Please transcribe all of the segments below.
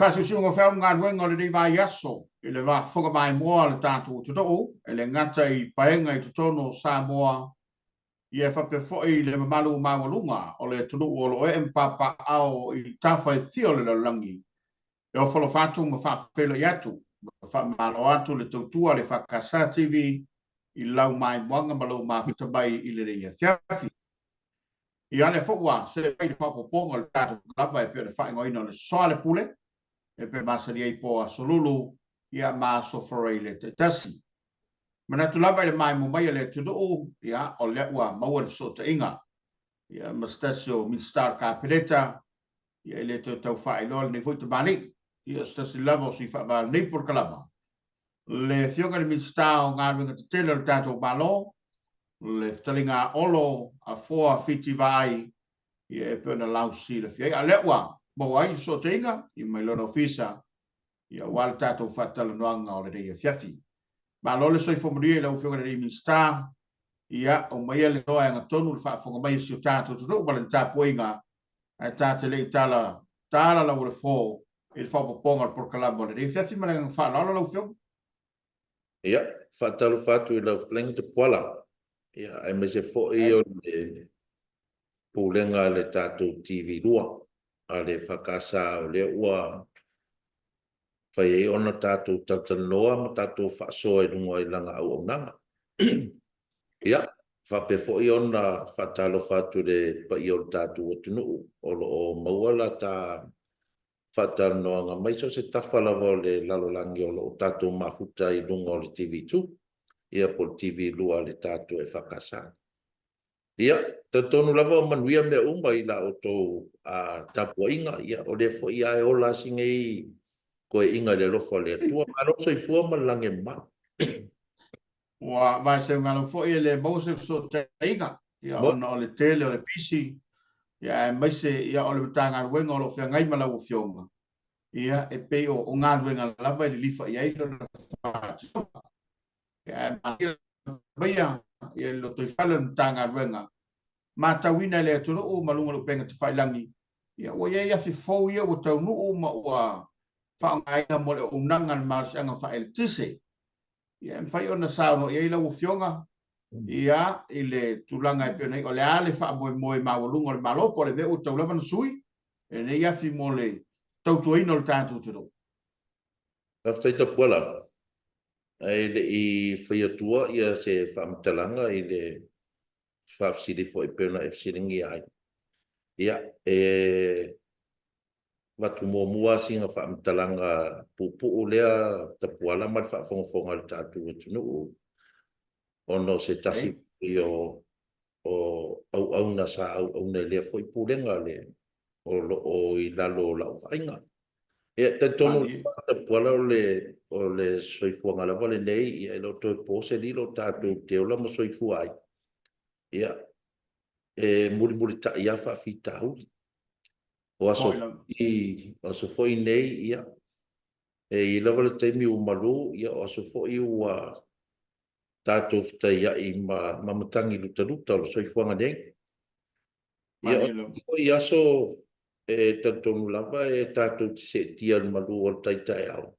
faasiusiuga o feau ma galuega o lenei vaiaso i le faafofoga maimoa a le tatou atunuu, e le gata i paega i totonu o Samoa, ia e faapea foi i le mamalu maualuga o le atunuu o lo o ee ma papaaao i tafa e fia o le lalolagi, e ofo alofa atu ma faafeiloai atu ma faamalo atu le tautua a le EFKS TV i lau maimoaga ma lou mafuta mai i lenei afiafi. Ia lea foi ua see mai le faaopoopoga o le tatou kalama e pei o le faaigoaina o le Soalepule e pei masani ai po Aso Lulu ia ma Aso Faraile taitasi. Manatu lava i le maimoa mai a le atunuu, ia o lea ua maua le fesootaiga ia ma se tasi o Minisita o le Kapeneta, ia e le toe tau faailoa lenei foi tamalii, ia o se tasi lava o sui faavae o lenei polokalama, le Afioga i le Minisita o Galuega Tetele o le tatou Malo, le fetalaiga a Olo Afoa Fiti Vaai, ia e pei ona lausilafia ai. A o lea ua maua ai le fesootaiga ia mai lona ofisa, ia aua le tatou faatalanoaga o lenei afiafi. Malo le soifua manuia i lau Afioga i le Minisita, ia aumaia le loa e agatonu le faafofoga mai a si o tatou atunuu ma lana tapuaiga, ae ta te le i tala tala lau alafo i le faaopoopoga o le polokalama o lenei afiafi ma le agaga faaaloalo lau Afioga. Ia, faatalofa atu i lau fetalaiga Tapuala, ia, aemaise foi o le pulega a le tatou TV2 a le EFKS o lea ua fai ai ona tatou talatalanoa ma tatou faasoa i luga i lana auaunaga. Ia, faapea foi ona faatalofa atu i le paia o le tatou atunuu o lo o maua la ta faatalanoaga mai so o se tafa lava o le lalolagi o lo o tatou mafuta i luga o le TV2, ia po o le TV2 a le tatou EFKS. Ia, talitonu lava o manuia mea uma i la outou tapuaiga, ia o lea foi lava e ola lava si nei toeaiga i le alofa o le Atua. Malo le soifua ma le lagi e mama. Ua vaeseugalo foi e le maua se fesootaiga, ia ona o le tele o le pisi, ia aemaise ia o le Matagaluega o lo o feagai ma lau Afioga, ia e pei o galuega lava e lilifa i ai lona faatinoga. Ia ae malie maia ia le lotoifale o le Matagaluega, matauina e le atunuu ma luga o le upega tafailagi, ia ua i ai afi fou ia ua taunuu ma ua faaaogaina mo le auaunaga a le malosiaga faaeletise. Ia e mafai ona saunoa i ai lau Afioga ia i le tulaga e pei ona i ai, o le a le faamoemoe maualuga o le Malo po o le mea ua tatau lava ona sui lenei afi mo le tautuaina o le tatou atunuu. Faafetai Tapuala. Ae le i fai atua ia se faamatalaga i le faafesili foi e pei ona e fesiligia ai, ia e avatu muamua sina faamatalaga puupuu lea Tapuala ma le faafogafoga a le tatou atunuu ona o se tasi foi o auauna sa auauna i lea foi Pulega le o lo o i lalo o lau vaaiga. Ia, e talitonu lava Tapuala o le o le soifuaga lava lenei, ia e le o toe po se lilo tatou te ola ma soifua ai. Ia, e mulimulitai lava faafitauli. O aso foi, o aso foi nei, ia, e i ai lava le taimi ua malu, ia o aso foi ua tatou fetaiai ma ma matagi lutaluta o le soifuaga nei. Ia, o foi aso e talitonu lava e tatou te seetia i le malu o le tai taeao,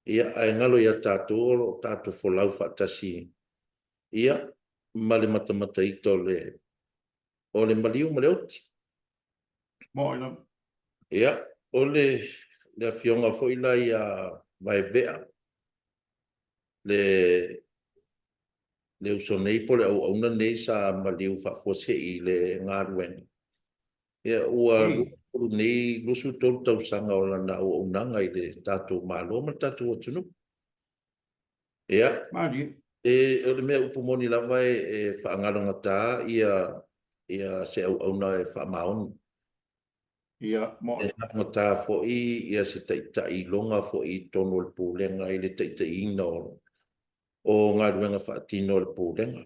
ia, ae galo ia tatou o lo o tatou folau faatasi, ia, ma le matamata ita o le o le maliu ma le oti. Moe lava. Ia, o le le afioga foi la ia Vaevea, le le uso nei po o le auauna nei sa maliu faafuasei i le galuega, ia ua 20 nei, 23 tausaga o lana auaunaga i le tatou Malo ma le tatou atunuu. Ia, e, o le mea upu moni lava e, e faagalogata ia, ia se auauna e faamaoni. Ia, mo. E galogata foi ia se taitai iloga foi i totonu o le Pulega i le taitaiina o, o galuega faatino a le Pulega.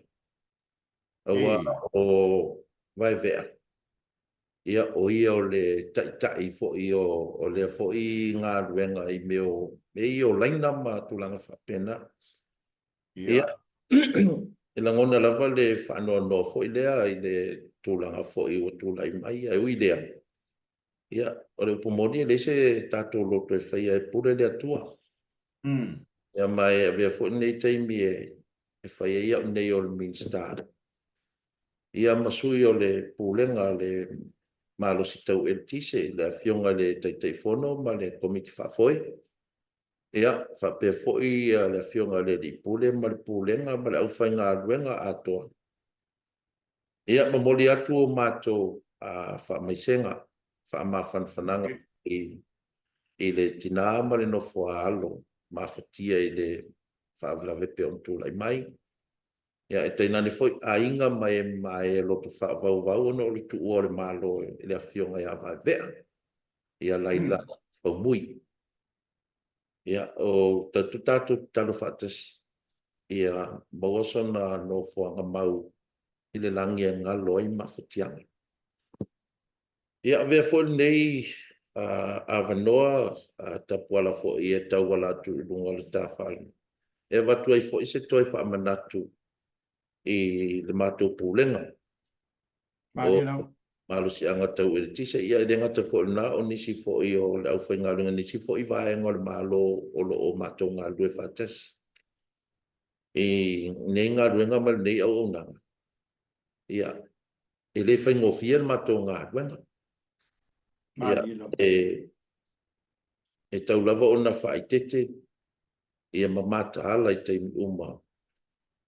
Aua o Vaevea, ia o ia o le taitai foi o lea foi galuega i mea o mea ia o laina ma tulaga faapena. Ia, e lagona lava le faanoanoa foi lea i le tulaga foi ua tulai mai, ae ui i lea, Ia, o le upu moni e leai se tatou loto e faia e pule le Atua. Ia ma e avea foi lenei taimi e fai ai au nei o le Minisita, ia ma sui o le Pulega a le Malosi Tau Eletise, le Afioga i le Taitaifono ma le Komiti Faafoe, ia, faapea foi le Afioga i le Alii Pule ma le Pulega ma le aufaigaluega atoa. Ia, momoli atu o matou faamaisega, faamafanafanaga i le tina ma le nofo a alo mafatia i le faalavelave pei ona tulai mai. Ia, e tainane foi aiga ma e ma e loto faavauvau ona o le tuua o le Malo e le Afioga ia Vaevea, ia Laila Faumui. Ia, o tatou tatalo faatasi ia maua sona nofoaga mau i le lagi e galo ai mafatiaga. Ia, avea foi lenei avanoa tapuala foi e tauala atu i luga o le tafaiga e avatu ai foi se toe faamanatu i le matou Pulega o Malosiaga Tau Eletise. Ia, e le gata foi i lena, o nisi foi o le aufaigaluega, nisi foi vaega o le Malo o lo o matou galulue faatasi i lenei galuega ma lenei auaunaga. Ia, e le faigofie le matou galuega. Ia, e tau lava ona faaeteete ia ma mataala i taimi uma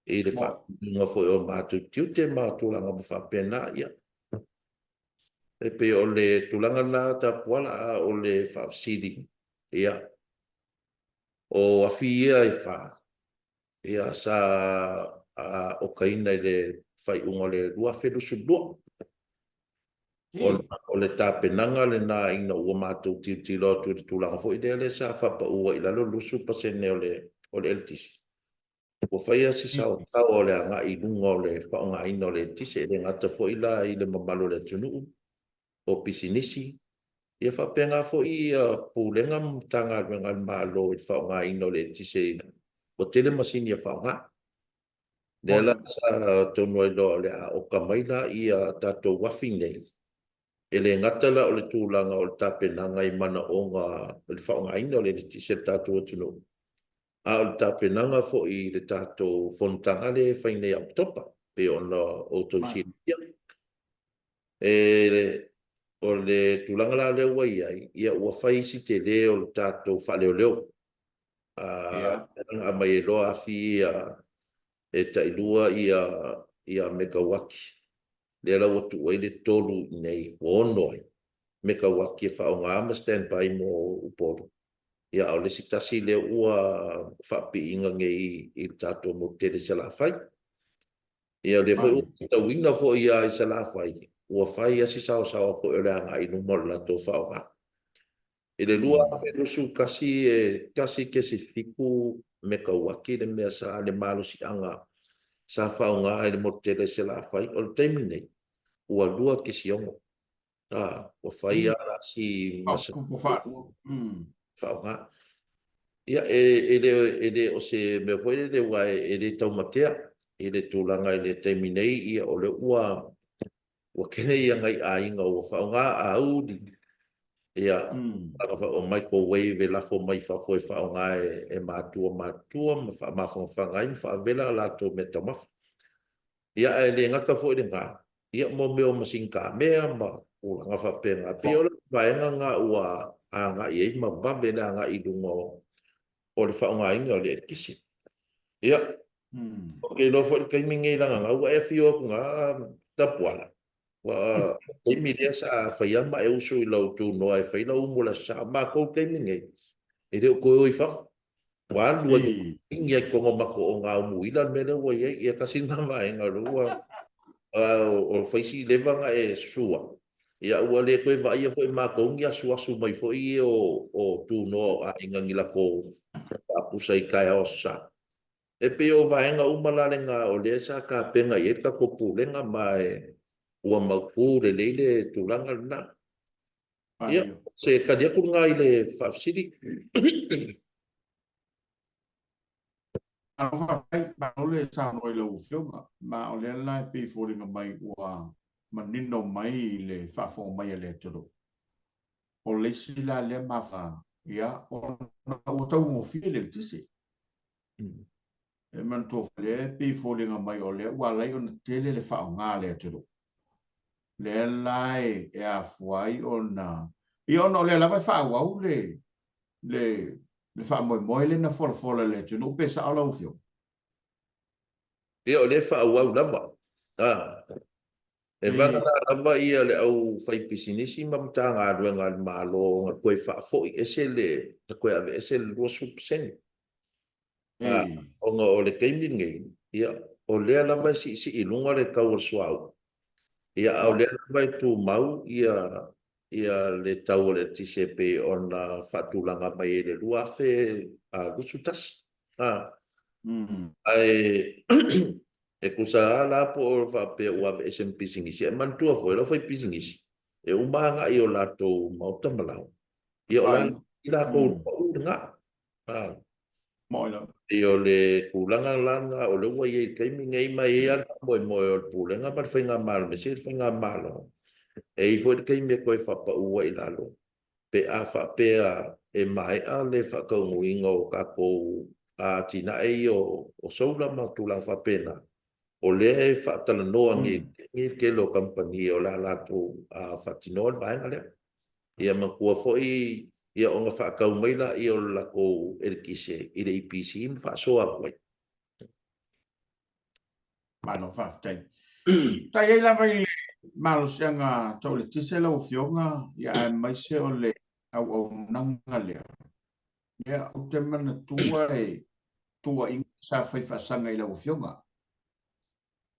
i le faatinoina foi o matou tiute ma tulaga uma faapena. Ia, e pei o le tulaga lena Tapuala, a o le faafesili, ia, o afi ia e fa, ia, sa okaina i le faaiuga o le 2022. O le tapenaga lena ina ua matou tilotilo atu i le tulaga foi lea lea sa faapau ai i lalo le 20% o le eletise. Ua fai lava si saosaoa o le agai i luga o le faaaogaina o le eletise, e le gata foi la i le mamalu o le atunuu, o pisinisi, ia faapena foi Pulega ma Matagaluega a le Malo i le faaaogaina o le eletise, ua tele masini e faaaoga. Lea la sa tonu ai loa o le a oka mai la ia tatou uafi nei, e le gata la o le tulaga o le tapenaga i manaoga i le faaaogaina o le eletise a le tatou atunuu, a o le tapenaga foi i le tatou fonotaga lea e fai nei ia Oketopa, pei ona outou silafia. O le tulaga la lea ua i ai, ia ua fai si tele o le tatou faaleoleo. A aumai ai loa afi ia e tailua ia mekauati, lea la ua tuu ai le tolu i inei, ua ono ai mekauati e faaaoga ma stand by mo Upolu. Ia, a o le isi tasi lea ua faapiiina nei i le tatou motu tele i Salafai. Ia, o lea foi ua matauina foi lava i Salafai, ua fai lava si saosaoa foi o le agai i luma o le latou faaaoga. I le 2021 e 1.7 mekauati le mea sa le malosiaga sa faaaoga i le motu tele i Salafai. O le taimi lenei, ua 2.6. A, ua fai lava la si faaaoga. Ia, e le o se mea foi lele aua e le taumatea i le tulaga i le taimi nei, ia o lea ua Ua tele ia nai aiga ua faaaoga auli, ia, o microwave e lafo mai fafo e faaaoga e matua matutua ma faamafanafana ai ma faavela a latou meataumafa. Ia, ae le gata foi i lena, ia mo mea o masini kamea ma tulaga faapena. E pei o le vaega lena ua agai ai ma vave le agai i luga o le faaaogaina o le eletise. Ia, ou te iloa foi i le taimi lenei leaga na ua e afio atu na Tapuala, ua o le taimi lea sa fai lava ma e usu i lau tunoa e fai lau umu i le Aso Sa. O matou i le taimi lenei, e le o toe o i fafo. Ua alu ai i totonu o matou ogāumuila le mea lea ua i ai. Ia tasi lena vaega o lea ua o fai si leva ona e susu ai, ia ua le toe vaaia foi e matou ni asuasu mai foi ia o tunoa o aiga ni latou faapusa i taeao Aso Sa. E pei o vaega uma la lena o lea sa tapena i ai le tatou Pulega ma ua mautu lelei le tulaga lena. Ia, se tali atu lena i le faafesili. Malo faafetai, malo le saunoa i lau Afioga, ma o lea la e pei e foliga mai ua manino mai i le faafofoga mai a le atunuu. O le isi la lea mafuaaga, ia, ona ua taugofie le eletise. E manatua foi lea e pei e foliga mai o lea ua ala ai ona tele le faaaoga a le atunuu. Lea la e afua ai ona, ia ona o lea lava e faaauau le le le faamoemoe lea na folafola e le atunuu, pe sao lau Afioga? Ia o lea e faaauau lava. E vagana lava ia le au faipisinisi ma Matagaluega a le Malo na toe faafoi ese le, na toe aveese le 20%. Ona o le taimi lenei, ia, o lea lava e siisii i luga le tau o le suauu, ia, a o lea lava e tumau ia ia le tau o le eletise e pei ona faatulaga mai ai i le 2021. Ae e tusa lava la po o faapea ua aveese ma pisinisi, ae manatua foi, o le aufaipisinisi, e uma agai i o latou maota ma laoa, ia o latou pau lena. E pei o le tulaga la lena o lea ua i ai i le taimi lenei, ma e i ai lava le faamoemoe o le Pulega ma le Faigamalo, aemaise le Faigamalo, e i ai foi le taimi e toe faapau ai i lalo pe a faapea e maea le faataunuuina o tatou atinae ia o solar ma tulaga faapena, o lea e faatalanoa nei i le tele o kamupani o le a latou faatinoa le vaega lea. Ia manatua foi ia ona faatau mai lea o le latou eletise i le EPC ma faasoa atu ai. Malo faafetai. Sa i ai lava i le malosiaga tau eletise lau Afioga, ia aemaise o le auaunaga lea. Ia, ou te manatua e tuuaiga sa fai faasaga i lau Afioga.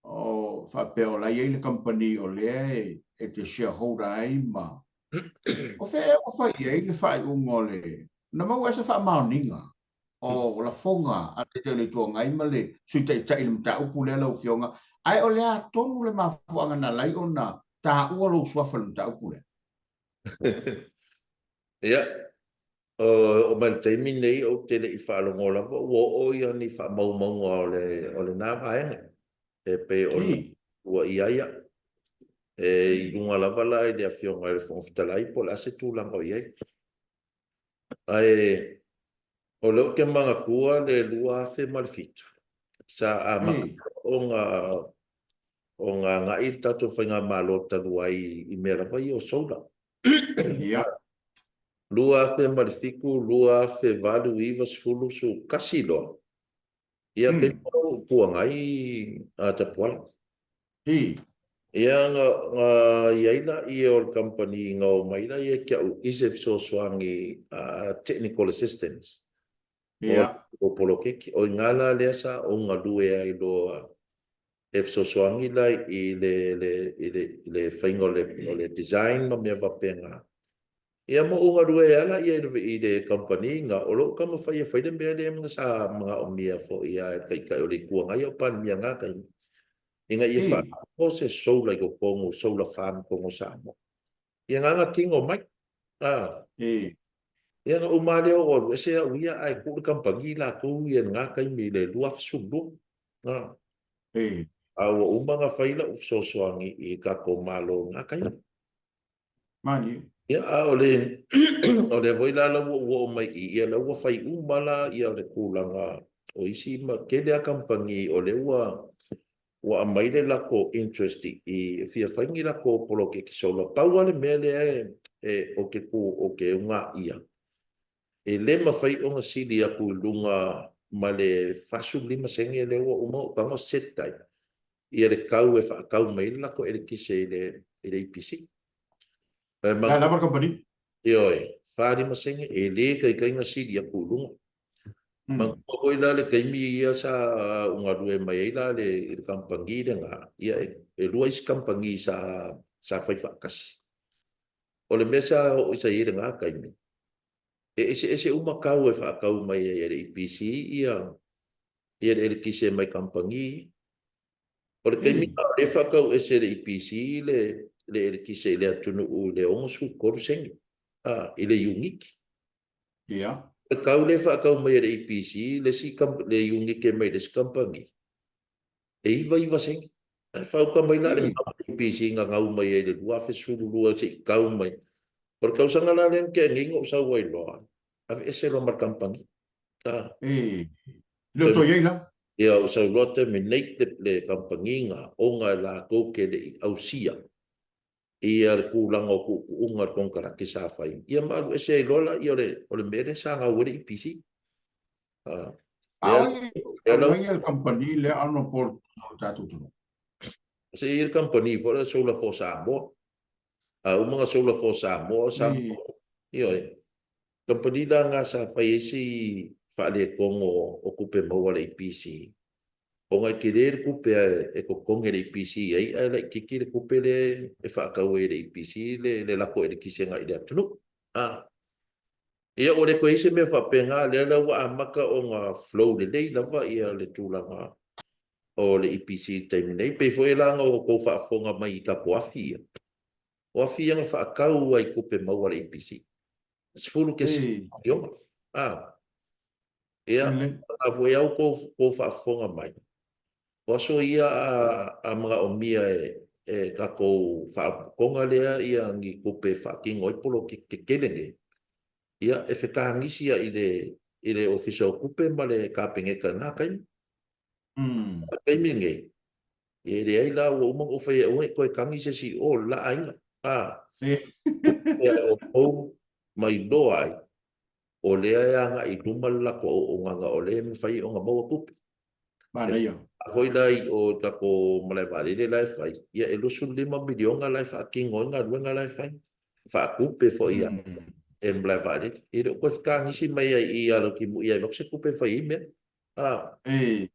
O faapea o la e i ai le kamupani o lea e te shareholder ai ma o fea ea ua fai i ai le faaiuga o le na maua ea se faamaoniga o lafoga a le Taitai o le Itu Agai ma le Sui Taitai i le mataupu lea lau Afioga, ae o le a tonu le mafuaaga na ala ai ona taua lou suafa i le mataupu lea? Ia, oo mai le taimi lenei ou te le i faalogo lava ua oo ia ni faamaumauga o lena vaega e pei ona ua i ai au. E i luga lava la i le Afioga i le Fofoga Fetalai po o le a se tulaga o i ai. Ae o lea ou te manatua le 2007 sa amata ona agai le tatou faigamalo talu ai i mea lava ia o solar. Ia. 2007, 2008, 9, 10, 11 loa. Ia, taimi o ou Itu Agai a Tapuala. Ia, na i ai laia o le kamupani na omai la ia ki a'u i se fesoasoani technical assistance mo le poloketi. O i ina la lea sa ou galue ai loa e fesoasoani la i le faiga o le design ma mea faapena. Ia ma ou galue ai lava la i le kamupani na, o lou taumafai e fai le mea lea na sa manaomia foi e le Taitai o le Itu Agai a o Palemia i lena taimi, ina ia faatino se solar i totonu, solar farm i totonu o Samoa. Ia na ona tino mai. Ia na uma lava lea ou alu ese au ia ae tuu le kamupani latou ia i lena taimi i le 2012. A ua uma ona fai lau fesoasoani i tatou Malo i lena taimi. Malie. Ia, a o le, o lea foi la la ua ou oo mai i i, ia lea ua fai uma la ia le tulaga o isi ma tele lava kamupani o lea ua ua aumai le latou interest i e fia fai ni latou poloketi solar. Pau lava le mea lea e e ou te tu ou te una'ia, e le mafai ona sili atu i luga ma le 45 sene lea ua uma ona ou tago set ai ia le tau e faatau mai ai le latou eletise i le i le EPC. E ma lava le kamupani. Ioe, 45 sene, e le taitai ona sili atu i luga. Manatua foi la le taimi ia sa ou galue mai ai la i le kamupani lena, ia e lua isi kamupani sa sa fai faatasi. O le mea sa oo sa i ai i lena taimi, e eseese uma tau e faatau mai ai e le EPC ia ia le eletise mai kamupani. O le taimi lena o lea e faatau ese e le EPC le le eletise i le atunuu i le 63 sene i le iunite. Ia. O le tau lea e faatau mai e le EPC le isi le iunite mai le isi kamupani, e 99 sene. Ae faauka mai la le gau a le EPC na gau mai ai i le 2012 se i tau mai. O le tausaga la lea na tea nei na ou sau ai loa, aveese loa ma le kamupani. E le o toe i ai la? Ia, ua sau loa terminate le kamupani na ona e latou te le i ausia ia le tulaga o tuutuuga o le konekarate sa fai, ia ma alu ese ai loa laia o le mea lea sa gau ai le EPC. A o ai e aumaia le kamupani lea Honourable mo le tatou atunuu? Se i ai le kamupani foi lea Solar for Samoa. A uma na Solar for Samoa, o Samoa, ioe. Kamupani la na sa fai ai si faaletonu o tupe maua a le EPC, ona e tele le tupe e totogi e le EPC i ai, ae laitiiti le tupe lea e faatau ai e le EPC le lako eletise agai i le atunuu. Ia, ua le toe i ai se mea faapena, lea la ua amata ona flow lelei lava le tulaga o le EPC i le taimi nei. E pei foi la ona outou faafofoga mai i tatou afi ia. O afi ia na faatau ai i tupe maua a le EPC. 10 miliona. Ia, a foi a outou faafofoga mai, o aso ia a manaomia e tatou faalapotopotoga lea ia ni tupe e faatino ai poloketi tetele nei, ia e fetagisi i le Ofisa o Tupe ma le Kapeneta i lena taimi. A o le taimi lenei, e leai la, ua uma ona ou fai atu, aua ne i toe tagi se isi i o i le la aiga. A o outou ma iloa ai, o lea e agai i luma le latou auaunaga o lea e mafai ona maua tupe. Manaia. A foi la i o i tatou malae vaalele la e fai, ia e 25 miliona la e faatino ai galuega la e fai. Faatupe foi e le malae vaalele. E le o toe fetagisi mai ai i i ia Lautimui e avatu se tupe e fai ai mea. E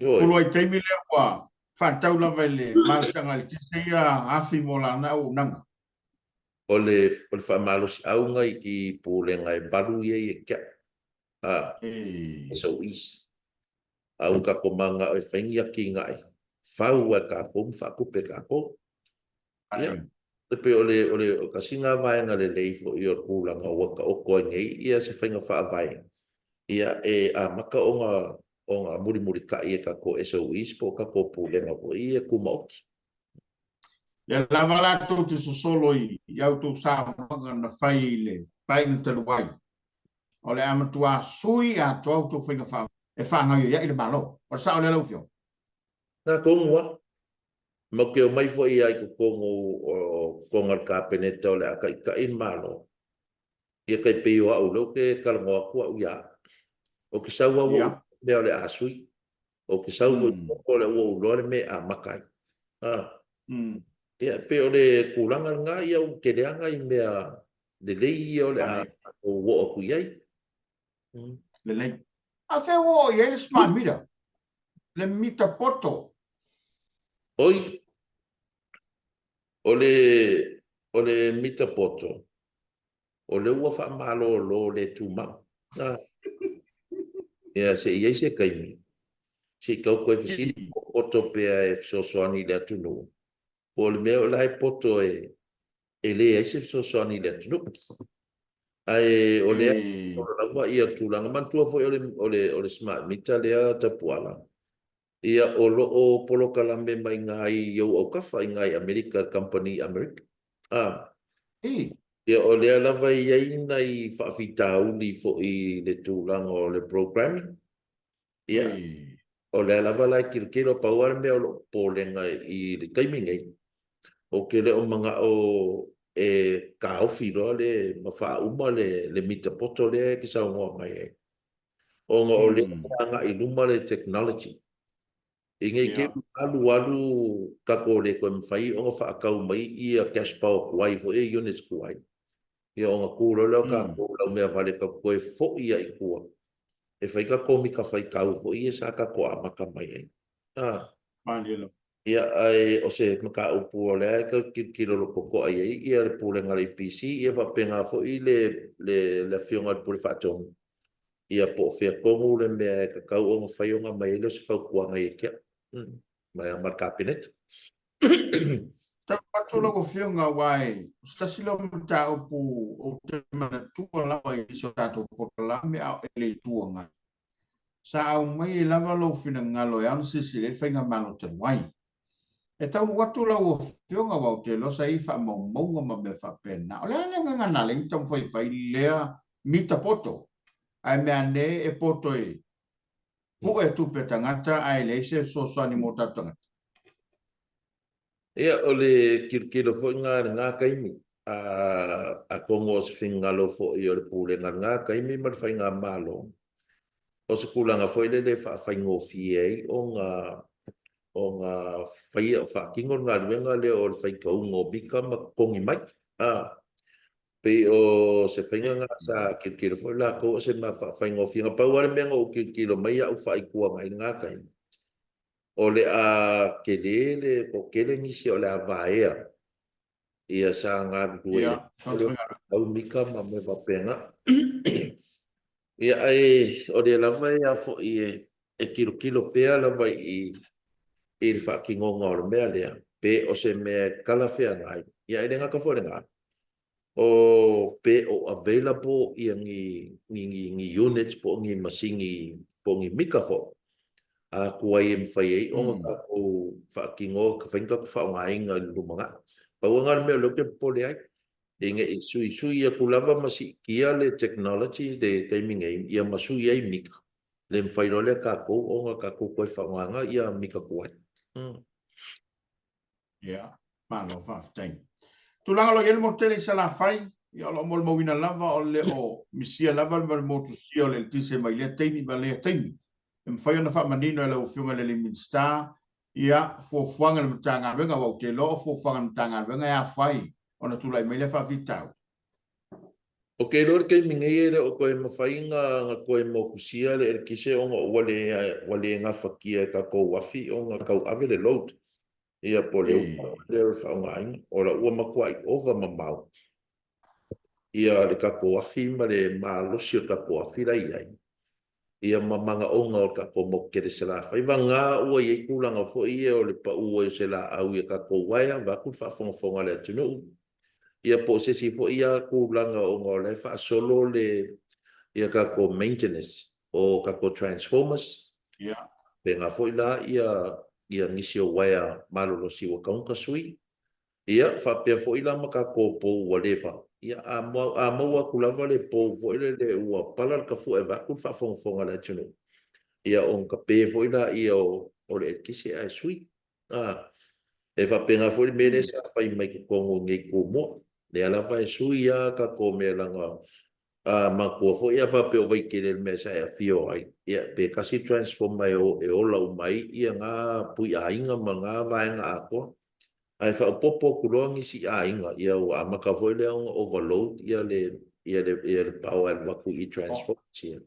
Pulu ai taimi lea ua faatau lava i le malosiaga eletise ia afi mo lana auaunaga. O le faamalosiauga i pulega e valu ia ia te au, SOEs. A ua tatou mananao e fai ni atinae fau a tatou ma faatupe e tatou. Ia, e pei o le o le tasi lena vaega lelei foi o le tulaga ua taoto ai nei ia se faiga faavae, ia e amata ona ona mulimulitai e tatou SOEs po o tatou Pulega foi ia Tumaoti. Lea lava la tou te sosolo i a outou saunoaga na fai i le Paeaiga talu ai, o le a matua sui atoa outou faiga faavae e faagaoioiai le Malo. O le sao lea lau Afioga? Na tonu lava. Matou te omai foi lava i totonu o totonu o le Kapeneta o le a taitai le Malo. Ia tai pei o au lea ou te talanoa atu au ia au. Ou te sau lava ua ou iloa le mea o le a sui. Ou te sau foi o lea ua ou iloa le mea e amata ai. Ia e pei o le tulaga lena, ia ua tele lava nai mea lelei ia o le a ou oo atu i ai. Lelei. A fea ua oo i ai le smart meter? Le mita poto. Oi, o le, o le mita poto, o lea ua faamalolo le tumau. Ia, se i i ai se taimi, se i tau toe fesili po o poto pea e fesoasoani i le atunuu, po o le mea o la e poto e e leai se fesoasoani i le atunuu. Ae o lea e lava ia tulaga. Manatua foi o le, o le, o le smart meter lea Tapuala, ia o lo o polokalame mai ina i ou autafa i ina i Amerika, le kamupani i Amerika. A. Ia o lea lava e i ai nai faafitauli foi i le tulaga o le programming. Ia, o lea lava la e tilotilo, pau lava le mea o lou popolega i le taimi nei, ou te le o manao e taofi loa le ma faauma le mita poto lea e te saunoa mai ai, ona o lea e agai i luma le technology. I nei te i ua alu alu tatou le toe mafai ona faatau mai ia cash power tuai foi ia units tuai, ia ona tu loa lea o tatou i lau mea vale tatou toe foi lava i tua e fai tatou mita faitau foi ia sa tatou amata mai ai. Ia, ae o se mataupu o lea e tau tilotilo totoa i ai ia le Pulega a le EPC, ia faapena foi le le Afioga i le Pule Faatonu, ia po o fea tonu le mea e tatau ona fai ona aumai ai lea o se fautuaga ia te au, mai lava ma le Kapeneta. Tau atu lau Afioga aua o se tasi lea o mataupu ou te manatua lava i so tatou polokalame a o e le Itu Agai. Sa aumai ai lava lou finagalo e ao ona silasila i ai le Faigamalo talu ai. E taunuu atu lau Afioga aua ou te iloa sa i ai faamaumauga ma mea faapena. O le a le agaga na ala ai ona taumafai e fai lea mita poto? Ae mea ane e poto e pue tupe a tagata ae leai se fesoasoani mo tatou tagata. Ia, o le tilotilo foi lena i lena taimi, atonu o se finagalo foi o le Pulega i lena taimi ma le Faigamalo, o se tulaga foi lele e faafaigofie ai ona ona faia, faatino le galuega lea o le faitauga o mita ma totogi mai. Pei o se faiga lena sa tilotilo foi latou o se mea faafaigofie. Na pau lava le mea na ou tilotilo mai au faaituagai i lena taimi, o le a tele le toatele nisi o le a vaea ia sa galulue i le au mita ma mea faapena. Ia ae o lea lava e a foi e tilotilo pea lava i i le faatinoga o le mea lea, pe o se mea e talafeagai, ia e le gata foi i lena, o pe o available ia ni ni ni units po o ni masini po o ni mita foi a tuai e mafai ai ona tatou faatino fai ni tatou faaaogaina i le lumanai. Pau lena o le mea o lea ou te popole ai, ina i suisui atu lava ma siitia le technology i le taimi nei, ia ma sui ai mita, le mafai loa lea e tatou ona tatou toe faaaogaina ia mita tuai. Ia, malo faafetai. Tulaga o lo o i ai le motu tele i Salafai, ia o lo o molimauina lava o le o misia lava le motusia o le eletise mai lea taimi ma lea taimi. E mafai ona faamanino e lau Afioga i le alii Minisita ia fuafuaga a le Matagaluega, aua ou te iloa o fuafuaga a le Matagaluega e afua ai ona tulai mai lea faafitauli. Ou te iloa i le taimi nei e le o toe mafai ona toe motusia le eletise ona ua le ua le gafatia e tatou afi ona tauave le load. Ia po o le uta lea o le faaaogaina. O la ua matuai ova mamao ia le tatou afi ma le malosi o le tatou afi la e i ai, ia ma manaoga o le tatou motu tele Salafai. Vagana ua i ai tulaga foi ia o le pau ai o se laau i a tatou uaea, vaeatu le faafogafoga a le atunuu, ia po o se isi foi lava tulaga ona o la e faasolo le ia tatou maintenance o tatou transformers, faapena foi la ia ia nisi o uaea malolosi ua tatau ona tasui. Ia, faapea foi la ma tatou pou ua leva, ia, a a maua atu lava le pou foi lele ua pala le tafua e vaeatu le faafogafoga a le atunuu, ia ona tape foi laia o o le eletise ae sui. A, e faapena foi le mea lea sa fai mai totonu i inei i Tumua. Lea lava e sui lava tatou mea leaga a manatua foi a faapea o Vaitele le mea sa e afio ai, ia pe tasi le transformer e ola uma ai ia na puiaiga ma na vaega atoa. Ae faaopoopo atu loa nisi aiga, ia ua amata foi lea ona overload ia le ia le ia le power e alu atu i transformers ia.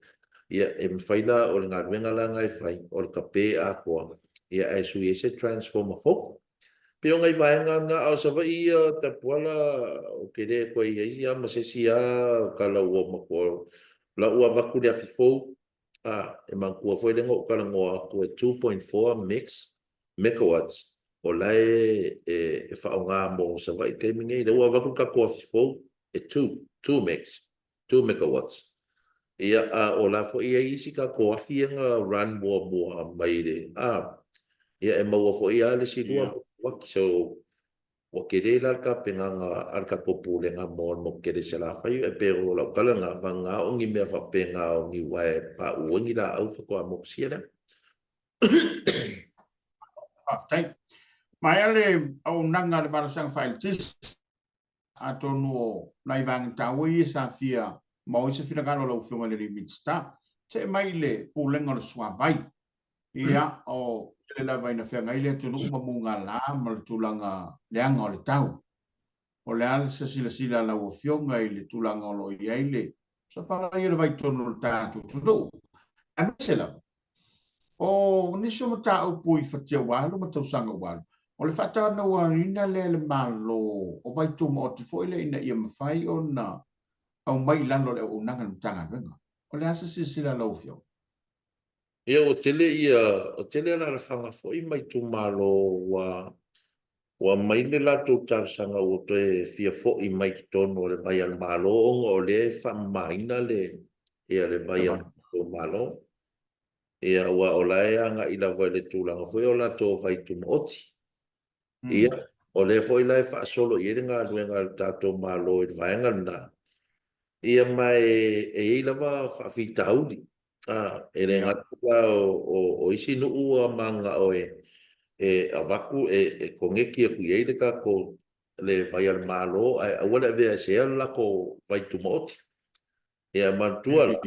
Ia e mafai la o le galuega la lena e fai, o le tape atoa, ia ae sui ai se transformer fou. Pei o nai vaega na, a o Savaii ia Tapuala ou te le toe i ai lava ma se isi lava tala ua matua la ua avatu le afi fou, a, e manatua foi lea na ou talanoa atu e 2.4 megs, megawatts, o la e e faaaoga mo Savaii i le taimi nei. Lea ua avatu le tatou afi fou e 2, 2 megs, 2 megawatts. Ia, a o la foi e i ai isi tatou afi ia na run muamua mai le, a, ia e maua foi lava le isi 2 megawati. So, ua tele la le tapenaga a le tatou Pulega mo le motu tele i Salafai. E pei o lau tala lena, vagana o ni mea faapena o ni uaea e pauu ai ni laau faatoa motusia lea. Faafetai. Maea le auaunaga a le Malosiaga Faa-Eletise, atonu o nai vaega taua ia sa fia maua ai se finagalo o lau Afioga i le alii Minisita. See mai i le Pulega o le Suavai. Ia, o tele lava ina feagai le atunuu ma mugala ma le tulaga leaga o le tau. O le a se silasila a lau Afioga i le tulaga o lo o i ai le sapalai o le vai i totonu o le tatou atunuu, aemaise lava o nisi o mataupu i fatia ua alu ma tausaga ua alu, o le faatalanoaina lea e le Malo o vai tumaoti foi lea ina ia mafai ona aumai i lalo o le auaunaga a le Matagaluega. O le a se silasila a lau Afioga? Ia, ua tele ia, ua tele alaalafaga foi ma itumalo ua Ua aumai le latou talosaga ua toe fia foi mai totonu o le vai a le Malo ona o lea e faamamaina le ia le vai a le Malo. Ia aua o la e agai lava i le tulaga foi o latou vai tumaoti. Ia, o lea foi la e faasolo i ai le galuega a le tatou Malo i le vaega lena. Ia ma e i ai lava faafitauli. E le gata la o isi nuu ua mananao e avatu e koneti atu i ai le tatou le vai a le Malo ae aua le aveesea le latou vai tumaoti. Ia manatua la,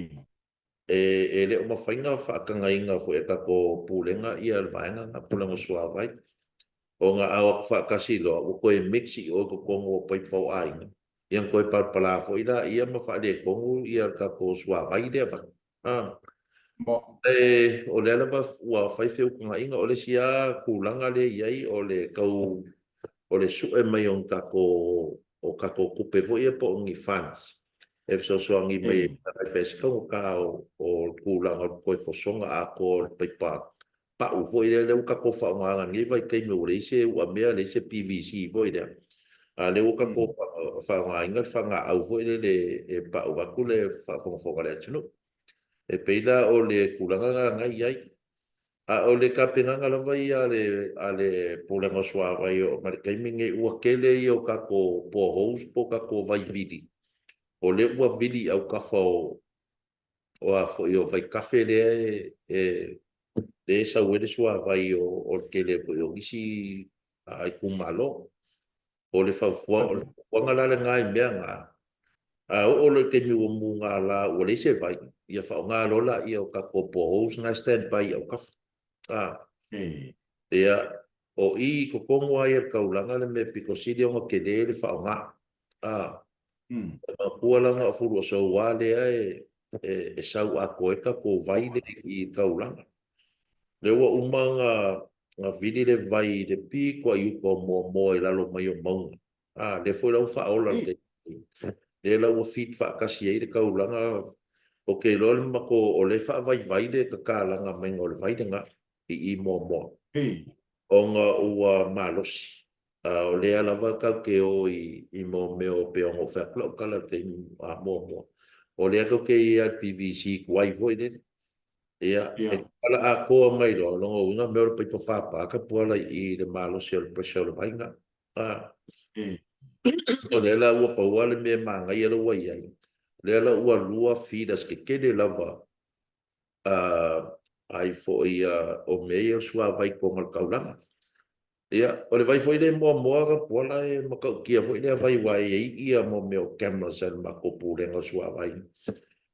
e le o mafai ona faatagaina foi e tatou Pulega ia le vaega lena, Pulega o Suavai, ona a o atu faatasi loa ua toe mix i o i totonu o paipa o aiga, ia ona toe palapala foi laia ma faaletonu ia le tatou suavai lea avatu. O lea lava ua fai feutagaiga, o le isi lava tulaga lea e i ai o le tau o le sue mai o ni tatou o tatou tupe foi ia po o ni funds e fesoasoani mai ai e fai se taugata o le tulaga o le toe fosoga atoa o le paipa pau foi lea, lea ua tatou faaaogaina i lenei vaitaimi ua leai se uamea, leai se PVC foi lea, a o lea ua tatou faaaogaina le fanaau foi lele e pau atu le faafogafoga a le atunuu. E pei la o le tulaga lena na i ai. A o le tapenaga lava ia a le Pulega o Suavai e oo mai i le taimi lenei, ua tele ia o tatou boreholes po o tatou vai vili, o lea ua vili i autafa o a foi o vaitafe lea e sau ai le suavai o le tele foi o nisi itumalo. O le fautuaga la lena i mea na, a oo loa i le taimi ua mugala ua leai se vai, ia faaaoga loa laia o tatou boreholes na e stand by i autafa. Ia, o i i totonu lava ia o le taulaga le mea pito sili ona tele le faaaoga. E manatua la na o Fuluasou lava lea e sau atoa ai le tatou vai lea i le taulaga. Lea ua uma ona vili le vai i le pito lava i uta o Moamoa i lalo mai o mauga. A, lea foi la ua faaola i le taimi nei. Lea la ua feed faatasi ai le taulaga. Ou te iloa le matou, o lea e faavaivai le tatalaga maiga o le vai lena i i Moamoa, ona ua malosi. A o lea lava tatou te o i mo mea o pei ona ou fai atu lau tala i le taimi muamua, o lea tatou te i ai i le PVC tuai foi lele. Ia, e tatala atoa mai loa, o lona uiga mea o le paipa papa ka puala i i i le malosi o le pressure o le vai lena. O lea la ua pau lava le mea manaia lea ua i ai, o lea la ua lua feeders tetele lava ai foi o mea ia o le suavai i totonu o le taulaga. Ia, o le vai foi lea e muamua ka puala e matautia foi lea vai aua e i ai ia mo mea o cameras a le matou Pulega o Suavai.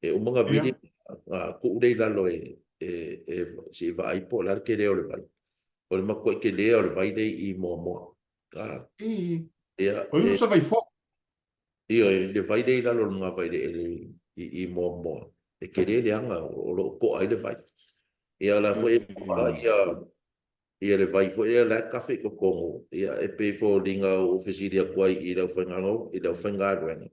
E uma ona vili ona tuu lea i lalo e se i vaai po o le a le tele o le vai. O le matuai tele o le vai lea i Moamoa. Ia, O se vai fou. Ioe, le vai lea i lalo o le Gavailele i Moamoa, e tele le aga o lo o to'a ai le vai. Ia o la foi e maua ia ia le vai foi lea la e kafe i totonu, ia e pei foliga ua ou fesili atu ai i le i le aufaigaluega,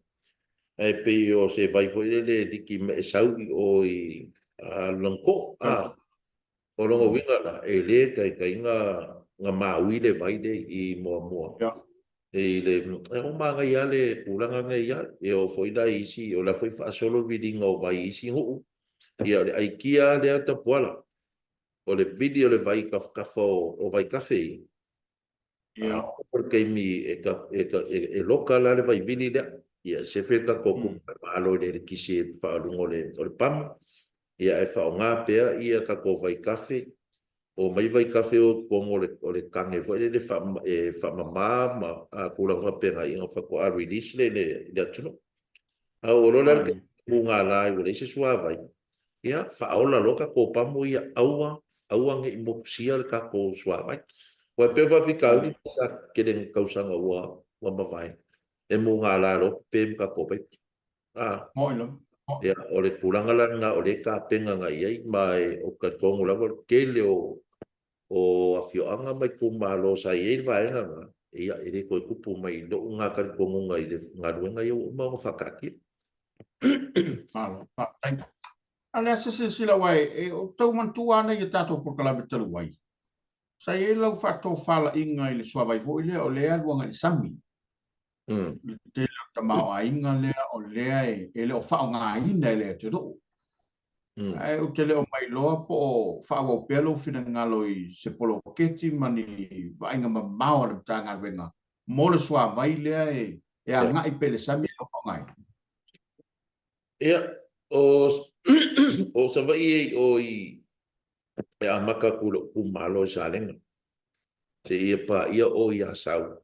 ae pei o se vai foi lele e liki mai e sau i o i Laloanatoo, a. O lona uiga la, e le taitai na maui le vai lea i Moamoa. E le, e o manaia lava le tulaga nei ia, e oo foi la i isi, o la foi e faasolo le viliga o vai i isi nuu. Ia o le aikia lava lea Tapuala, o le vili o le vai i tafatafa o vaitafe ia. A oo i le taimi e loka la le vaivili lea, ia e sefe le tatou tupe e alo i le elekisi e faaaluga o le pamu, ia ae faaaoga pea ia tatou vaitafe, omai vaitafe o i totonu o le tane foi lele e faamama ma tulaga faapena, ia ona faatoa release lea i le atunuu. A oo loa la i le taimi mugala ua leai se suavai, ia faaola loa tatou pamu ia aua aua ne i motusia le tatou suavai. Aua e pei o faafitauli sa tele ina tausaga ua ua mavae e mugala loa pepe ma tatou paipa. A ia o le tulaga la lena o lea e tapena agai i ai ma e ou te talitonu lava o le tele o o afioaga ma itumalo sa i ai le vaega lena, ia e le toe tupu mai i lou lena talitonuga i le galuega ia ua uma ona faataatia. Malo, faafetai. A o le a se silasila aua e o tau manatua ana i tatou polokalame talu ai. Sa i ai lau faatofalaiga i le suavai foi lea o lea e alu agai i le sami. Le tele o le tamaoaiga lea o lea e le o faaaogaina e le atunuu. Ae ou te le o mailoa po o faaauau pea lou finagalo i se poloketi ma ni vaaiga mamao a le Matagaluega mo le suavai lea e agai pea i le sami e faaaogaina. Ia, o o Savaii e i o i e amata atu i lou itumalo i Salega, seia paia o i Asau.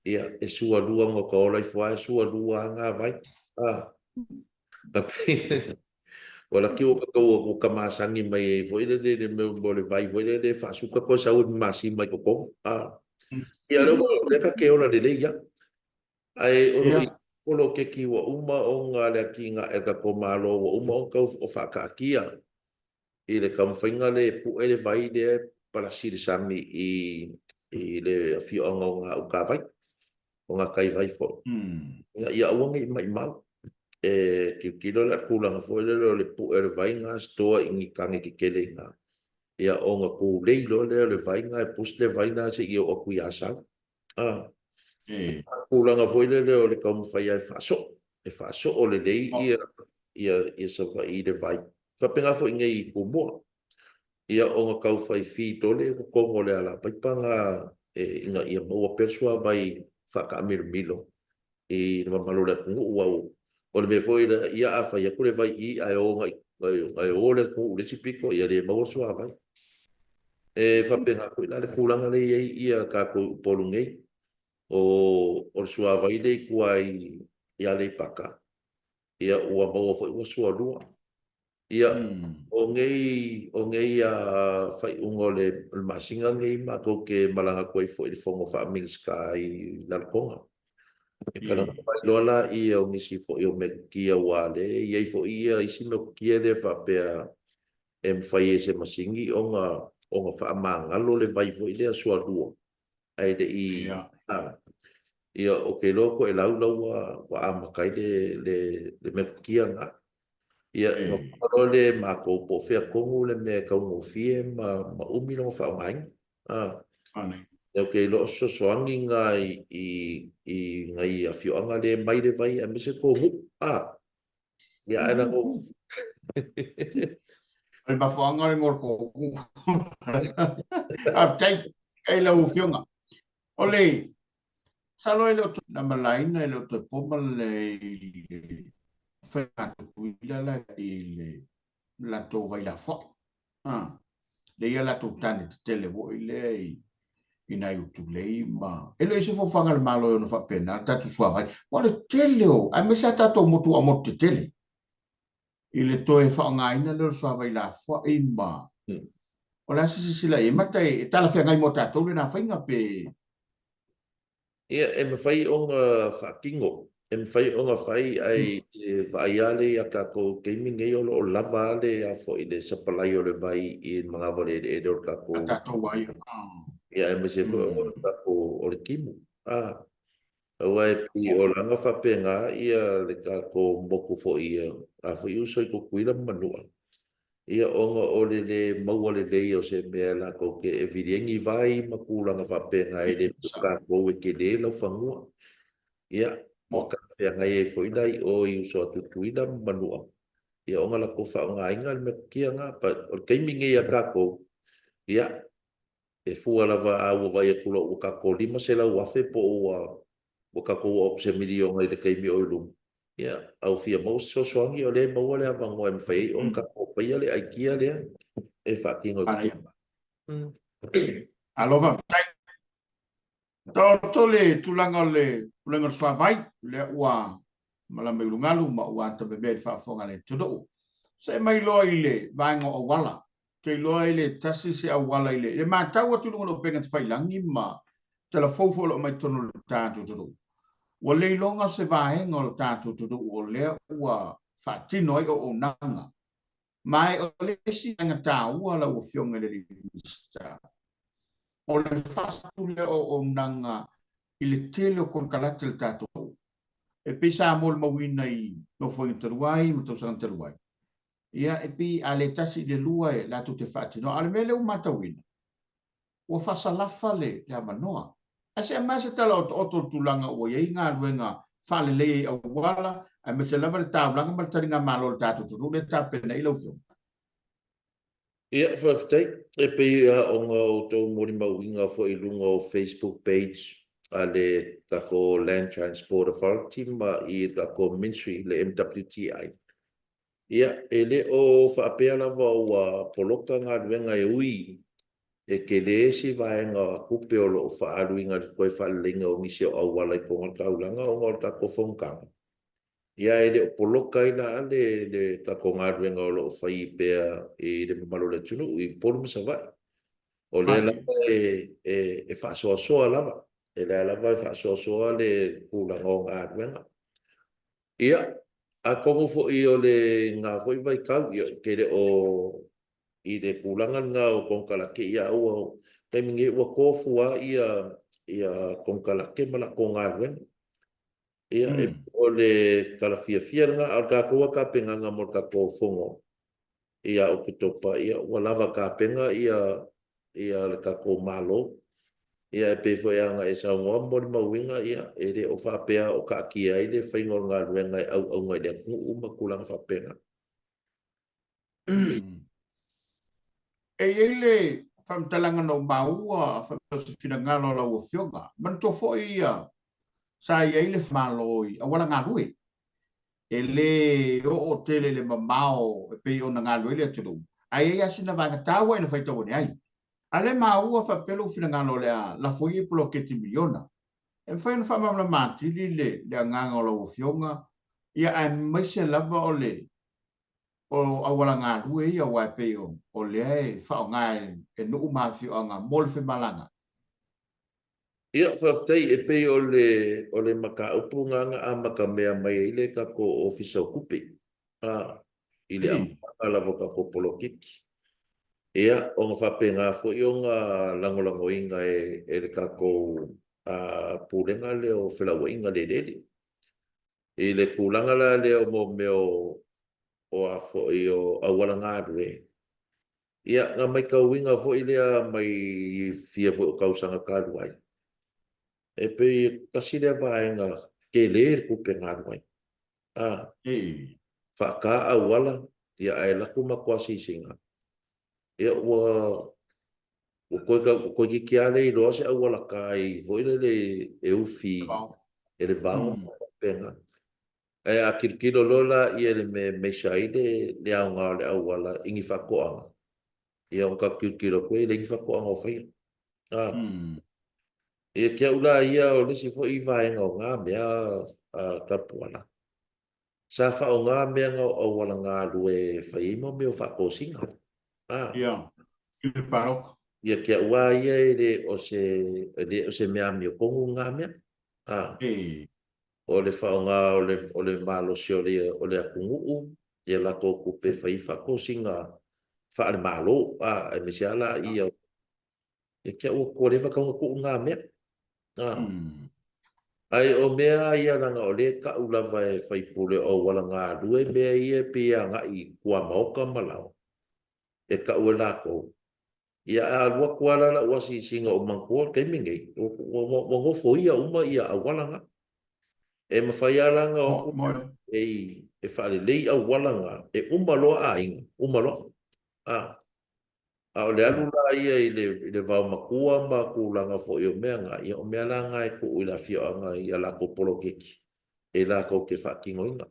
Ia, e sualua ona ta ola ifo lava, e sualua lava na vai. A, ua laki ua tatou ua ta masani mai ai foi lele i le mea o le vai foi lele e faasuka toe sau e masima i totonu. A, ia, o lea ta te ola lelei lava. Ae o lo o i ai poloketi ua uma ona le atinae a le tatou Malo ua uma ona tau o faataatia i le taumafaiga lea e pue le vai lea e palasi i le sami i i le afioaga o Gautavai, o Gataivai foi, ina ia aua ne i maimau. E tilotilo la i le tulaga foi lele o le pue o le vai na stoa i ni tane tetele i ina, ia ona tulei loa lea o le vai na e push le vai na seia oo atu i Asau. A, tulaga foi lele o le taumafai lava e faasoo, e faasoo lelei ia ia ia Savaii i le vai. Faapena foi nei i Tumua. Ia ona tau fai fitole i totonu o le alapaipa na ina ia maua pea le suavai faataamilomilo i le mamalu o le atunuu. Aua o le mea foi lea, ia a fai atu le vai i i ae o ae o le atunuu i le isi pito, ia le maua le suavai. E faapena foi la le tulaga lea e i ai ia tatou i Upolu nei. O o le suavai lea i tua i Aleipata, ia ua maua foi ua sualua. Ia, o nei, o nei faaiuga o le masina lenei matou te malaga atu ai foi i le fono faa-Minisita i Lalotoga. E talanoa mai loa laia o nisi foi o metotia aua o lea e i ai foi isi metotia lea faapea e mafai e se masini ona ona faamagalo le vai foi lea sualua ae le i ia ou te iloa toelau la ua ua amata ai le le le metotia lena. Ia ona fua loa lea e matou po o fea tonu le mea e taugofie ma ma umi lona faaaogaina. Ia ou te iloa o se fesoasoani lena i i i nai afioaga lea e mai le vai aemaise Tonu'u. Ia ae na ou O le mafuaaga o le igoa o le Tonu'u. Faafetai i lau Afioga. O le masalo e le o na malaina e le o toe po ma le faiga Tutuila la i le latou vai lafoai. Lea ia latou tane tetele foi lea i i nai Utulei ma e le o i ai se fuafuaga a le Malo e ono faapena le tatou suavai. Aua o le tele o, aemaise lava tatou motu aomotu tetele i le toe faaaogaina lea o le suavai lafoai ma o le a se silasila i ai? Mata e talafeagai mo tatou lena faiga pe? Ia, e mafai ona faatino, e mafai ona fai, ae vaai lava lea ia tatou i taimi nei o lo o lava lava le a foi le sapalai o le vai i le manava o le eleele o le tatou. A tatou ai. Ia, aemaise foi o le tatou o le timu. A, aua e pei o lana faapena ia le tatou motu foi a foi uso i Tutuila ma Manua. Ia, ona o le lē maua lelei o se mea latou te e vili ai ni vai ma tulaga faapena e le pei o tatou e telē laufanua. Ia, ua talafeagai ai foi la i o i uso a Tutuila ma Manua, ia ona latou faaaogaina le metotia lena. But o le taimi nei a tatou, ia, E fua lava a ua vaai atu loa ua tatou 500,000 po o ua ua tatou oo atu i se miliona i le taimi o i luma, ia, a ua fia maua se fesoasoani, o lea e maua le avanoa e mafai ai ona tatou faia le aikia lea e faatino i totonu. Malo faafetai. Taoto le tulaga o le Pulega o le Suavai, lea ua malama i ulugalu ma ua atamamea i le faafofoga a le atunuu. See mai loa i le vaega o auala. Ou te iloa e le tasi se auala i le, le matau atu i luga o le upega tafailagi ma tala fou foi o lo o aumai totonu o le tatou atunuu. Ua le iloga se vaega o le tatou atunuu o lea ua faatino ai auaunaga. Ma o le isi vaega taua lau Afioga i le Minisita, o le faasatu lea o auaunaga i le tele o konekarate a le tatou atunuu. E pei sa molimauina i Nofoaiga talu ai ma tausaga talu ai, ia e pei a le tasi i le lua e latou te faatinoa. A o le mea lea ua matauina, ua faasalafa le avanoa. Ae se aumai se tala otooto o le tulaga ua i ai galuega faaleleia i auala, aemaise lava le taulaga ma le taligamalo a le tatou atunuu lea e tapena i ai lau Afioga. Ia, faafetai. E pei lava ona outou molimauina foi i luga o Facebook page a le tatou Land Transport Authority ma i le tatou Ministry, le MWTI, ia, e le o faapea lava ua poloka galuega e ui e tele se vaega tupe o lo o faaaluina i le toe faaleleiga o nisi o auala i totonu o le taulaga ona o le tatou fonotaga. Ia e le o poloka ai la le le tatou galuega o lo o fai pea i le mamalu o le atunuu i Upolu ma Savaii. O lea lava e e e faasoasoa lava, e lea lava e faasoasoa le tulaga o galuega. Ia, atonu foi o lena foi vaitau, ia ou te le o i le tulaga lena o konekarate, ia a ua taimi nei ua tofu lava ia ia konekarate ma latou galuega. Ia, e o le tala fiafia lena, a o le tatou lava tapenaga mo le tatou fono ia Oketopa, ia ua lava tapena ia ia le tatou Malo. Ia e pei foi ona e saunoa ma molimauina, ia e le o faapea o taatia ai le faiga o le galuega e auauna i le atunuu ma tulaga faapena. E i ai le faamatalaga na ou maua faapea o se finagalo o lau Afioga. Manatua foi ia sa i ai le Malo i auala galue. E le oo tele i le mamao e pei ona galue ai le atunuu, ae i ai lava sina vaega taua ina faitau ane ai. A o lea e maua faapea lou finagalo o le a lafo ia i poloketi miliona. E mafai ona faamalamalama atili le le agaga o lau Afioga, ia aemaise lava o le o auala galue ia aua e pei o o lea e faaaoga e nuu ma afioaga mo le femalagaai. Ia, faafetai. E pei o le, o le mataupu lena na amatamea mai ai le tatou Ofisa o Tupe, a, i le amataga lava o tatou poloketi. Ia, ona faapena foi ona lagolagoina e, e le tatou Pulega lea o Felauaiga i le Eleele. I le tulaga la lea o mo mea o, o a foi o auala galue, Ia, na maitauina foi lea mai fia foi o tausaga talu ai, e pei e tasi lea vaega tele le tupe na alu ai. A, faata auala, ia ae alu atu matou asiasiga, ia ua ua toe tau ua toeitiiti lava le iloa se auala tai foi lele e ufi e le vao ma faapena. Ae a tilotilo loa la ia i le mea e measure ai le le aoga o le auala i ni faatoaga, ia ona tatou tilotilo atu e leai ni faatoaga o faia. A. Ia te au la ia o le isi foi vaega o na mea a Tapuala, sa faaaoga mea na o auala galue e fai ai mo mea o faatosina. A. Ia, i le palota. Ia te au lava ia e le o se e le o se mea amiotonu na mea. A. O le faaaoga o le o le malosi o le o le atunuu ia latou tupe e fai ai faatosina faale-Malo, a, aemaise lava la ia ia te au ua leva tatau ona tuu na mea. A. Ae o mea lava ia leaga o lea e tau lava e faipule o auala galue mea ia e pei e agai i tuamaota ma laoa e tau e latou. Ia a alu atu lava la lau asiasiga o manatua le taimi lenei, ua, ua, ua nofoia uma ia auala na. E mafai lava la ona o atu e, e faalelei auala na, e uma loa aiga, uma loa. A, a o le alu la ia i le, i le vaomatua ma tulaga foi o mea na, ia o mea la na e tuu i le afioaga i a latou poloketi e latou te faatinoina.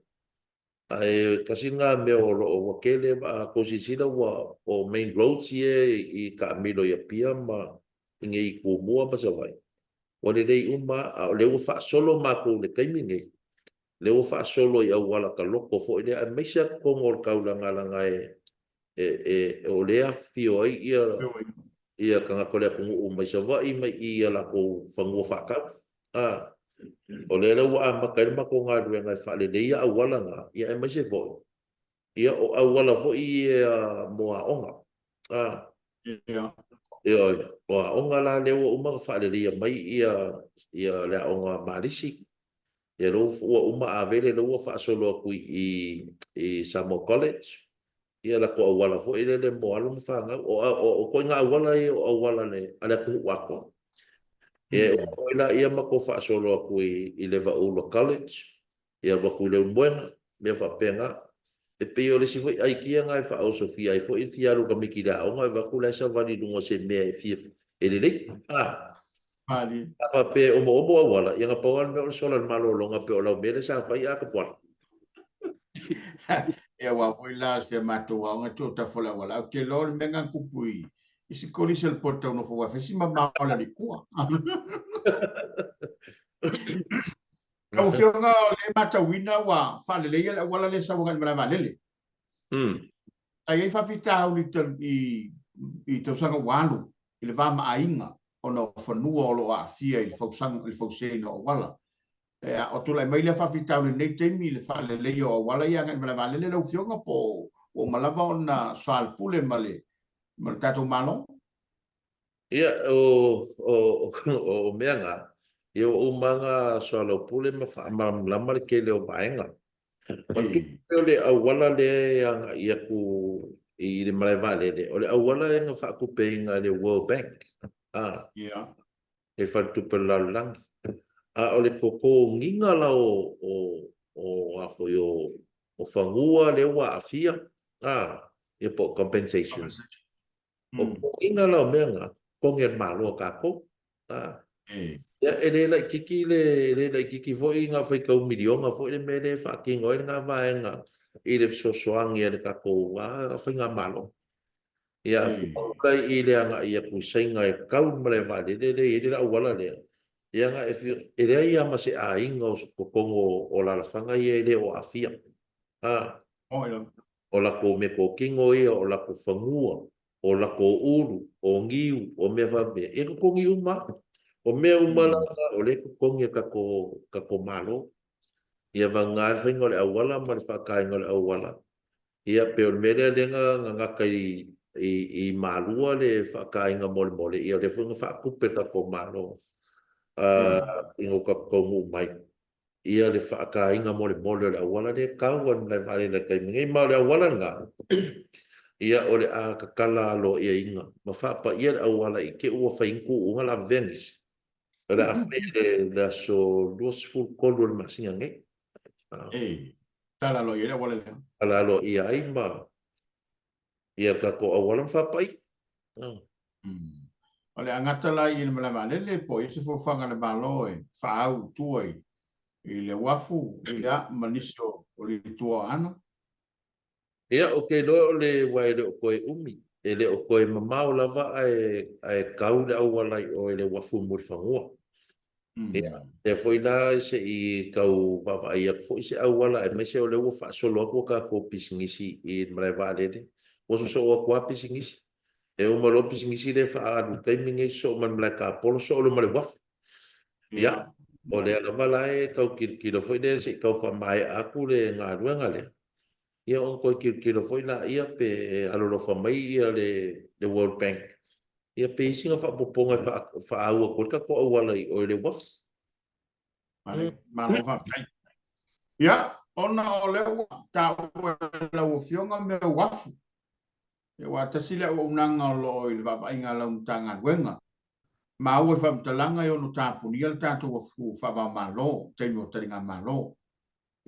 Ae tasi lena mea o lo o ua tele, a tou silasila ua o main roads ia i taamilo i Apia ma i nei i Tumua ma Savaii, ua lelei uma lava, a o lea ua faasolo matou i le taimi lenei, lea ua faasolo i auala taloto foi lea, aemaise lava totonu o le taulaga leaga e e e o lea e afifio ai ia ia tagata o le atunuu mai Savaii mai i a latou fanua faatau. A, o lea la ua amata ai le matou galuega e faaleleia auala na, ia aemaise foi, ia o auala foi ia mo aoga. A, ia. Ioe, o aoga la lea ua uma ona faaleleia mai ia ia le aoga Malisi, ia lea ua uma Avele lea ua faasolo atu i i Samoa College, ia latou auala foi lele mo alo ma fanau. O, o, o ituaiga auala ia o auala le, a le atunuu atoa. Ia, e foi la ia matou faasolo atu i, i Levaula College, ia alu atu i Leulumoega, mea faapena. E pei o le isi foi aikia lena e faaosofia ai foi le fia alu o tamaiti i le aoga e vaai atu la e savali i luga o se mea e fia e lelei. A Malie. A faapea e omoomo auala, ia na pau lava le mea o le sola i le malologa pei o lau mea lea sa fai a Tapuala. Ia aua foi la o si a matou aoga e toatafa o le auala, ae ou te iloa o le mea lena na tupu i isi kolisi o le poto tau nofo aua e fai si mamao o le alu i tua. Lau Afioga, o lea e matauina ua faaleleia le auala lea e sau agai i le malae vaalele. Sa i ai faafitauli i, i tausaga ua alu i le va ma aiga ona o fanua o lo o aafia i le fausaga, i le fausiaina o auala. E, o tulai mai lea faafitauli i lenei taimi i le faaleleia o auala ia agai i le malae vaalele lau Afioga po ua uma lava ona soalepule ma le, ma le tatou Malo? Ia, o, o, o mea na, ia ua uma ona soalaupule ma faamalamalama le tele o vaega. Manatua o le auala lea e agai atu i le malae vaalele, o le auala e na faatupeina e le World Bank, a, e le Faletupe o le Lalolagi. A o le totogiina la o, o, o, a foi, o, o fanua lea ua aafia, a, ia po o compensation. O totogiina la o mea na, totogi e le Malo a tatou. A. Ia, e le laitiiti le, e le laitiiti foi na faitau miliona foi le mea lea e faatino ai lena vaega i le fesoasoani a le tatou faigamalo. Ia, a fua atu la i le agai atu i Saina e tau le malae vaalele lea e i ai le auala lea, ia na e, e leai lava ma se aiga o totonu o alaalafaga ia e le o aafia. A. O latou meatotino ia, o latou fanua, o latou ulu, o niu, o mea faapea, e totogi uma lava. O mea uma lava o lea e totogi e le tatou, tatou Malo. Ia vagana ai le faiga o le auala ma le faataina o le auala. Ia pei o le mea lea lea na gata i, i, i Malua le faataina molemole, ia o lea foi na faatupe e le tatou Malo ina ua tatou taunuu mai. Ia le faataina molemole o le auala lea e tau ai le malae vaalele i le taimi nei. Ma o le auala lena, ia o le a tatala aloaiaina ma faapaia le auala i te i ua fai ni tuuga lavevea nisi. O le a fai i le aso 23 o le masina nei. E, tatala aloaia ai le auala lea. Tatala aloaia ai ma ia le tatou auala ma faapaia. O le a gata la i le malae vaalele po o i ai se fuafuaga a le Malo e faaau i tua i le uafu ia ma nisi o litua o Aana? Ia, ou te iloa o le aua e le o toe umi, e le o toe mamao lava ae ae tau le auala i o i le uafu i Mulifanua. Ia, lea foi la se i tau vaavaai atu foi se auala aemaise o lea ua faasolo atu a tatou pisinisi i le malae vaalele, ua sosoo atu lava pisinisi. E uma loa pisinisi lea e faaalu i le taimi lenei sosoo mai le malae tapolo, sosoo loa ma le uafu. Ia, o lea lava la e tau tilotilo foi lea se i tau faamaea atu le galuega lea, ia ona toe tilotilo foi laia pe alolofa mai ia le World Bank, ia pe i ai sina faaopoopoga e faaau atu ai le tatou auala i o i le uafu. Malo faafetai. Ia, ona o lea ua taua e lau Afioga mea o uafu, aua tasi le auaunaga o lo o i le vaavaaiga a lau Matagaluega, maua i faamatalaga e ono tapunia le tatou uafu faava-o-Malo i taimi o taligamalo.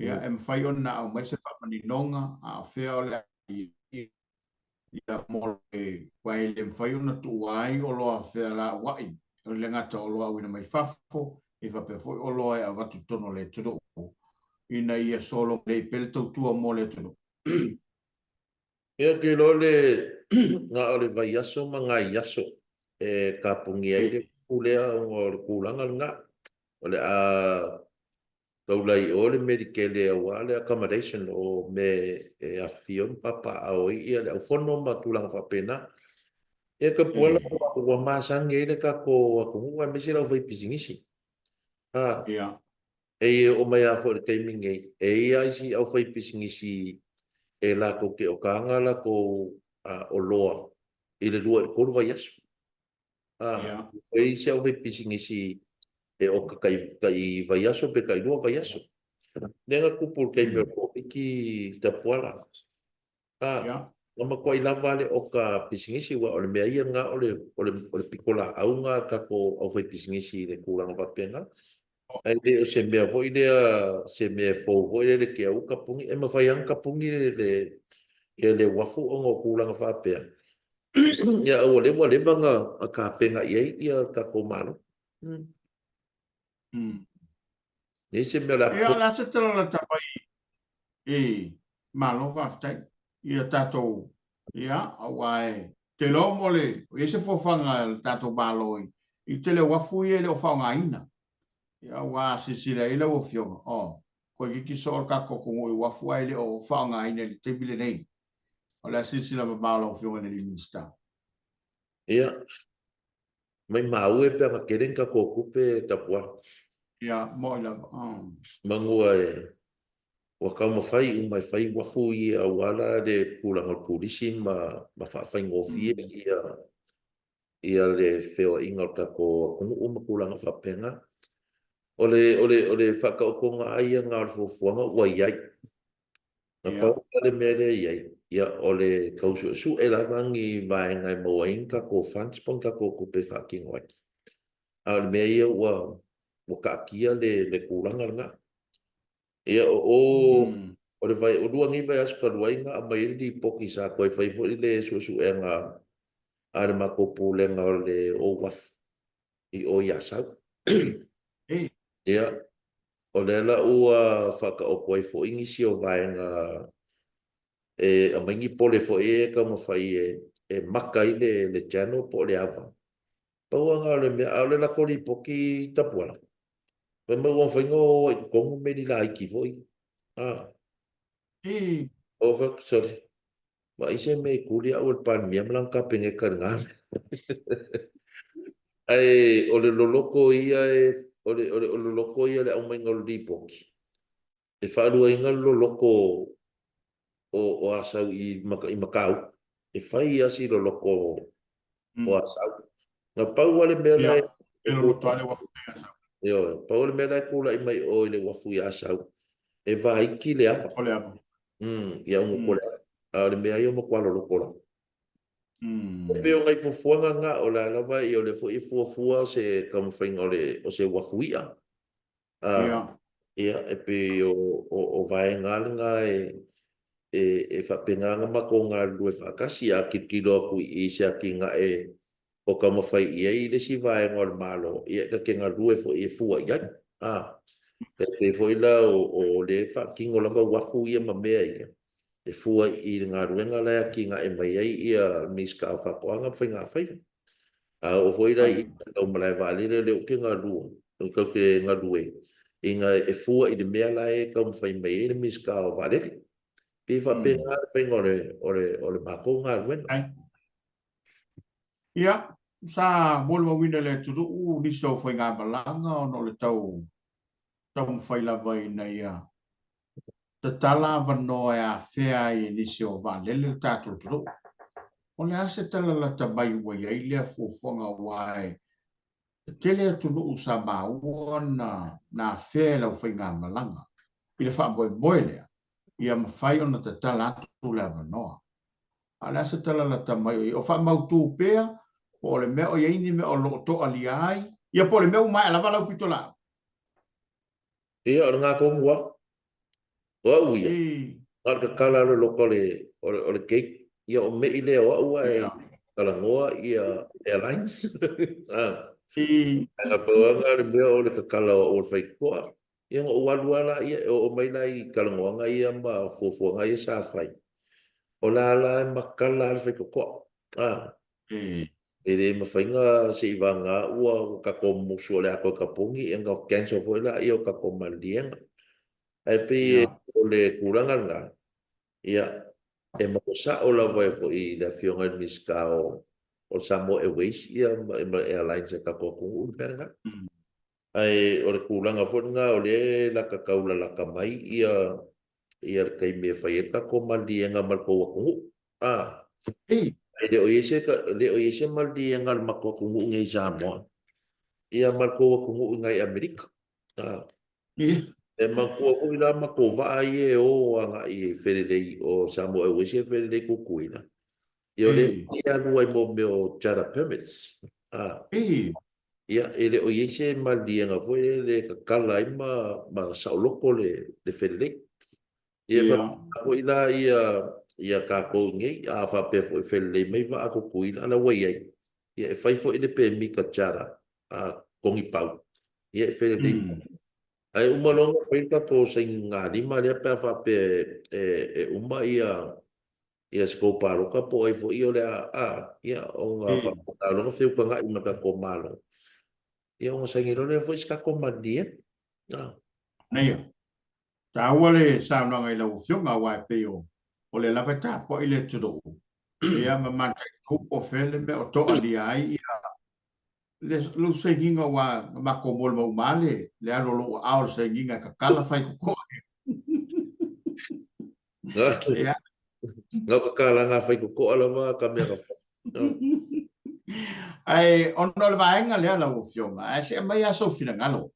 Ia, e mafai ona aumai se faamaninoga a o fea o le a i ai ia mo le aua e le mafai ona tuua ai oloa fealauai, e le gata o oloa auina mai fafo, e faapea foi oloa e avatu i totonu o le atunuu ina ia solo lelei pea le tautua mo le atunuu. Ia, ou te iloa le na o le vaiaso ma nai aso e tapunia ai le upu lea ona o le tulaga lena. O le a taula i o le melikele aua le accommodation o mea e afifio ma papaaao ai ia le aufono ma tulaga faapena. Ia Tapuala ua masani ai le tatou atunuu aemaise le aufaipisinisi. A, e oo mai lava foi i le taimi nei, e i ai lava isi aufaipisinisi e latou te okaga latou oloa i le lua i le tolu vaiaso. A, e i ai isi aufaipisinisi e oka tai, tai vaiaso pe tailua vaiaso. Lea na tupu i le taimi o le Koviti Tapuala. A, na matuai lava le oka pisinisi, aua o le mea ia lena o le, o le, o le pitolaau lena a le tatou aufaipisinisi i le tulaga faapena. Ae le o se mea foi lea, se mea fou foi lele ke au kapuni, e mafai lava ona kapuni le, le, ia le uafu ona o tulaga faapea. Ia, a ua leva, ua leva ona tapena i ai ia le tatou Malo. Leai se mea o le a Ia, o le a se tala lata mai i Malo faafetai ia tatou, ia, aua e te iloa mo le, o i ai se fuafuaga a le tatou Malo i i tele o uafu ia e le o faaaogaina. Ia, aua a silasila i ai lau Afioga, oh, toeitiiti soo le tatou atunuu i uafu ae le o faaaogaina i le taimi lenei. O le a silasila mamao lau Afioga i le alii Minisita. Ia, maimau e pe ana tele ni tatou tupe tapuai. Ia, moi lava. Manua e ua taumafai uma e fai uafu ia aua la le tulaga o le turisi ma ma faafaigofie ia ia le feoaiga o le tatou atunuu ma tulaga faapena. O le o le o le faataotoga lava ia na o le fuafuaga ua i ai. Na pau lava le mea lea e i ai, ia o le tau suesue lava ni vaega e maua ai ni tatou funds po o ni tatou tupe e faatino ai. A o le mea ia ua ua taatia le le tulaga lena. Ia o o o le vai o lua nei vaiaso talu ai na aumai ai le lipoti sa toe fai foi le suesuega a le matou Pulega o le Uafu i o i Asau. Ia, o lea la ua faataoto ai foi nisi o vaega e aumai ni pole foi e taumafai e maka ai le channel po o le ava. Pau lava lena o le mea, a o le latou lipoti tapuala, fai mai ua mafai ona o ai i totonu meli laiti foi. A. Ou fai atu, sole, vaai se mea e tuli au e le Palemia ma lana Kapeneta i lena mea. Ae o le loloto ia e, o le, o le loloto ia o le aumaiga o le lipoti, e faaluaina le loloto o, o Asau i, i Matautu. E fai lava si loloto o Asau. Na pau lava le mea la e, e loloto lava le uafu i Asau. Ioe, pau le mea la e tulai mai o i le uafu i Asau, e vaiti le ava. O le ava. Ia ua le ava. A o le mea ia ua matua loloto lava. E pei o nai fuafuaga na, o le a lava, ia o lea foi e fuafua se taumafaiga o le, o se uafu i'a. Ia, e pei o, o, o vaega lava lena e, e, e faapena ona matou galulue faatasi, a tilotilo atu i se atinae o taumafai i ai le isi vaega o le Malo, ia e ta te galue foi e fua i ai. A, e pei foi la o, o lea e faatino lava uafu ia ma mea ia, e fua i le galuega la e atinae mai ai ia Minisita o Faatoaga ma Faigafaiva. A oo foi la i tau malae vaalele lea ou te galue, ou te galue ina e fua i le mea la e taumafai mai ai le Minisita o Vaalele. Pei e faapena le faiga o le, o le, o le matou galuega. Ia, sa molimauina e le atunuu nisi o faigamalaga ona o le tau taumafai lava ina ia tatala avanoa e afea ai e nisi o vaalele le tatou atunuu. O le a se tala lata mai ua i ai lea fuafuaga aua e tele atunuu sa maua na afea e lau faigamalaga i le faamoemoe lea ia mafai ona tatala atu le avanoa. A o le a se tala lata mai o i ai? O faamautu pea po o le mea o i ai ni mea o lo o toalia ai, ia po o le mea ua maea lava lau pitolaau? Ia, o lena tonu lava. O au ia, na o le tatala lava o le loko o le gate, ia o me'i lea o au ae talanoa ia airlines. Ae na pau lava lena o le mea o le tatala o au o le faitotoa. Ia ona ou alu lava laia, e oo mai la i talanoaga ia ma fuafuaga ia sa fai, o la la e matala lava le faitotoa. E le mafai na seivagana ua tatou musu o le a toe tapuni ia ona cancel foi laia o tatou maliliega. Ae pei o le tulaga lena, ia, e maua sao lava e foi i le Afioga i le Minisita o le Samoa Airways ia ma Airlines a le tatou atunuu le mea lena. Ae o le tulaga foi lena o lea e lata tau lalata mai ia ia le taimi e fai ai le tatou maliliega ma le tou atunuu. A, e le o i ai se, le o i ai se maliliega a le matou atunuu nei i Samoa, ia ma le tou atunuu i ina i Amerika. A, e manatua foi la matou vaa ia e o agai e felelei o Samoa Airways ia e felelei i Tutuila, ia o lea e alu ai mo mea o charter permits. A. Ia, e le o i ai se maliliega foi lele e tatala ai ma ma saoloto le le felelei. Ia, e faapena foi la ia ia tatou nei, a faapea foi e felelei mai vaa a Tutuila la ua i ai, ia e fai foi le pemita charter a Togipau, ia e felelei mai. Ae uma loa ona fai le tatou sainigalima lea pe a faapea e e uma ia ia se tou palota po o ai foi o le a, a, ia, ona faapena loa ona feutaga'i ma le tatou Malo, ia ona saini loa lea foi se tatou malilie. A. Manaia. Taua le saunoaga i lau Afioga aua e pei o o lea lava e tapuai le atunuu ia ma mataitu po o fea le mea o toalia ai ia le lou sainiga aua na matou molimau uma lava le le alu o lou aao i le sainiga e tatala fai kokoa. Ia. Na o tatalaga fai kokoa lava ka mea na fai. Ae ona o le vaega lea lau Afioga, ae se i aumai lava sou finagalo.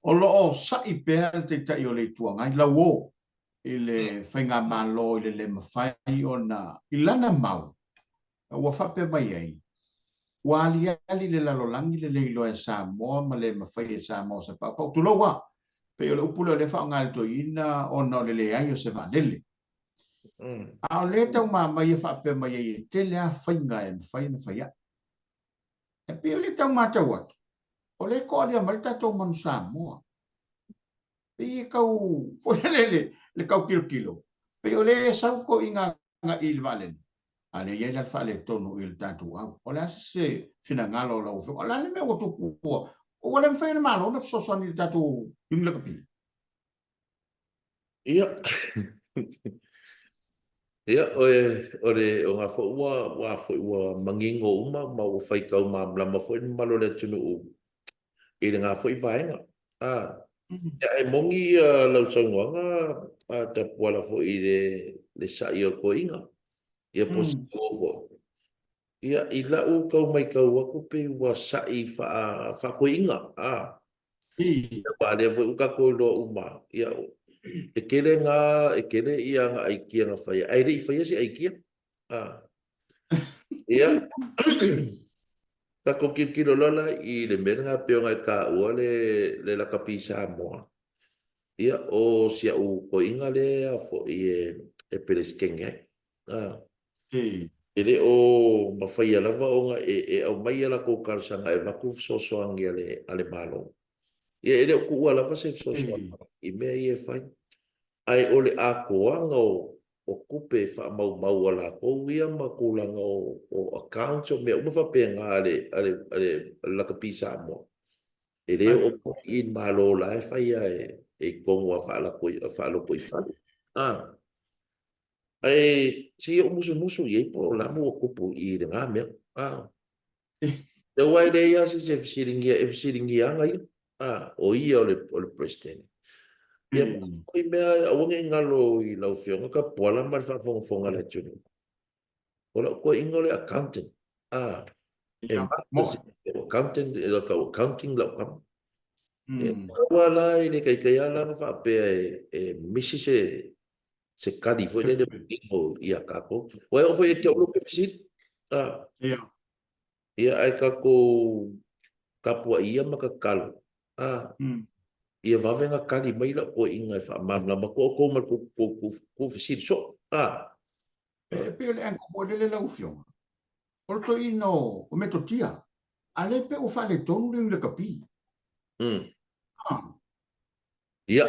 O lo o sa'i pea le Taitai o le Itu Agai, lauo i le Faigamalo i le le mafai ona, i lana mau, ua faapea mai ai, ua aliali le lalolagi le le iloa e Samoa ma le mafai e Samoa se paupau. Tulou a! Pei o le upu lea o lea e faaaoga e le toeaina ona o le leai o se vaalele. A o lea e tau mamaia faapea mai ai e tele lava faiga e mafai ona fai ai. E pei o lea e tau matau atu, o lea e toalia mai le tatou manu Samoa. Pei e tau, foi lele le tau tilotilo, pei o lea e sau toeaiina agai i le vaalele, a lea e i ai la le faaletonu i le tatou au. O le a se finagalo o lau Afioga? O le a le mea ua tupu ua le mafai e le Malo ona fesoasoani i le tatou Iuni Lakapi? Ia, ia, o le, o ngā foi ua, ua foi ua manino uma ma ua faitau malamalama foi le mamalu o le atunuu i lena foi vaega. A, ia, e moni ia lau saunoaga a Tapuala foi i le, le sa'i o le toeaina, ia po o se uo foi. Ia, i la'u tau maitau atu pei ua sa'i faa, faatoeaina, a. Aua lea foi ua tatou iloa uma, ia, e tele na, e tele ia ana aikia na faia, ae le i faia se aikia. A. Ia, tatou tilotilo loa la i le mea lena pei ona e taua le, le lakapi Samoa. Ia, o si au toeaina lea foi e, e Peresetene ai. A. E le o mafaia lava ona e, e aumai a latou talosaga e avatu fesoasoani a le, a le Malo. Ia, e le o tuua lava se fesoasoani i mea ia e fai. Ae o le atoaga o, o tupe faamaumau a latou ia ma tulaga o, o accounts o mea uma faapena a le, a le, a le, a le Lakapi Samoa, e le oo mai i le Malo la e faia e, e i totonu a faalotoifale. A. Ae se i ou musumusu i ai po o le a ua tupu i lena mea. A. Aua e leai lava se isi e fesiligia, e fesiligia ana ia. A, o ia o le, o le President. Ia, ma foi mea, aua ne i galo i lau Afioga Tapuala ma le faafogafoga a le atunuu. O lau toeaina o le accountant. A, e masters i le accountant, e tau accounting lau tama. E aua la i le taitai lava la ona faapea e, e misi se, se kali foi lele manino ia tatou. Ua e oo foi ia te au lou fesili. A. Ia. Ia ae tatou tapuai ia ma tatalo. A. Ia vave ona kali mai lau toeaina e faamalamalama atu outou ma le tou fesili soo. A. E pei o le angle foi lele lau Afioga, o le toeaina o Metotia, a lea pei ua faaletonu le lakapi. A. Ia,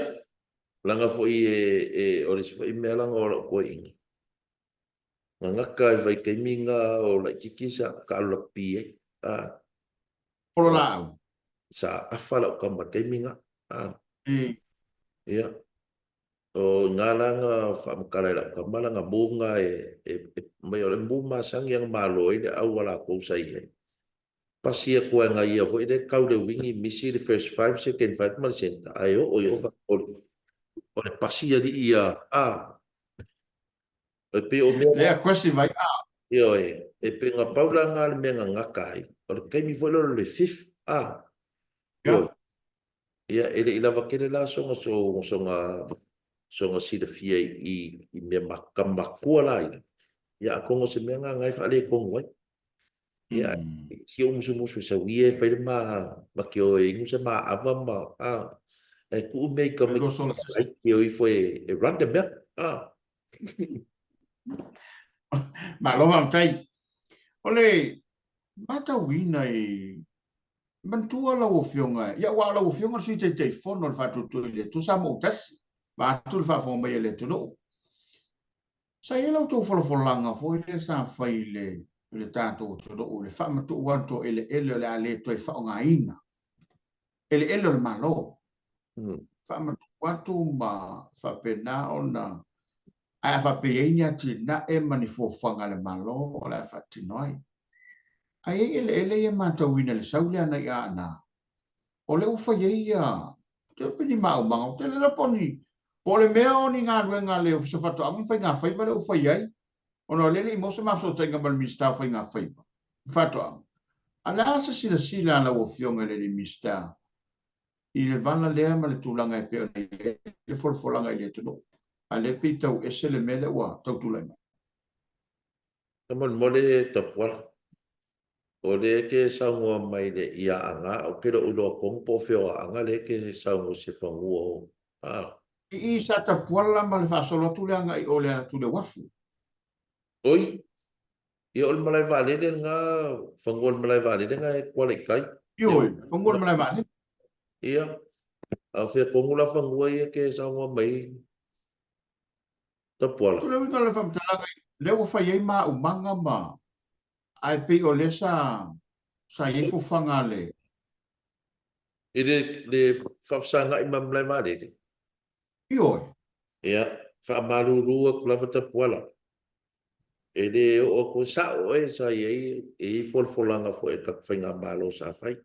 Leaga foi e, e, o le isi foi mea leaga o lau toeaina, gagata i le vaitaimi na o laitiiti sa taalo lakapi ai, a. Polo laau. Sa afa lau tama i le taimi na, a. Ia, o i ina la na faamatala e lau tama lana move na e, e, e, mai o le move masani a na malo ai le au a latou sa i ai. Pasi atu ai na ia foi lea kau le wingi misi le first five, second five ma le centre ae oo i o faapoli. O le pasi alii ia a e pei o mea Lea aggressive ai a. Ioe, e pei na pau la na le mea na gata ai. O le taimi foi lea o le fifth a. Ioe. Ia e le i lava tele la sona sona sona silafia i i mea ma ka matua la ia. Ia atonu o se mea na na e faaletonu ai. Ia, si ou musumusu e sau ia e fai le ma makeo e inu se ma ava ma, a, e tuu mea i tamaiti e o ifo e run le mea, a. Malo faafetai. O le matauina i manatua lau Afioga, ia aua o lau Afioga le Sui Taitaifono o le Faatuatua i le Atua Samoa ua tasi, vaeatu le faafofoga mai a le atunuu. Sa i ai la outou folafolaga foi lea sa fai i le i le tatou atunuu i le faamatuu atu o eleele o le a le toe faaaogaina, eleele o le Malo, faamatuu atu ma faapena ona, ae a faapea e i ai ni atinae ma ni fuafuaga a le Malo o le a faatino ai. Ae i ai eleele ia e matauina i le sau lea agai Aana, o lea ua fai ai ia, ou te iloa pe ni maumaga, ou te le iloa po o ni, po o le mea o ni galuega a le Ofisa o Faatoaga ma Faigafaiva lea ua fai ai, ona o lea e le i maua se mafaufauga ma le Minisita o Faigafaiva ma Faatoaga. A o le a se silasila a lau Afioga i le Minisita i le vala lea ma le tulaga e pei ona i ai le folafolaga i le atunuu, a o lea e pei tau ese le mea lea ua tau tulai mai? Faamolemole Tapuala, O lea e te saunoa mai le i Aaga, ou te le o iloa tonu po o fea o Aaga lea e te saunoa i se fanua o, a. I i sa Tapuala ma le faasolo atu le agai o le atu le uafu. Oi, ia o le malae vaalele lena, fanua o le malae vaalele lena e Kuala i tai. Ioe, fanua o le malae vaalele. Ia, a o fea tonu la fanua ia e te saunoa mai ai Tapuala? O le uiga o le faamatalaga, lea ua fai ai maumaga ma Ae pei o lea sa sa i ai fofaga a le. I le le faafesagai ma malae vaalele. Ioe. Ia, faamalulu atu lava Tapuala. E le oo atu ai, sao oe sa i ai, e i ai folafolaga foi a le tatou faigamalo sa fai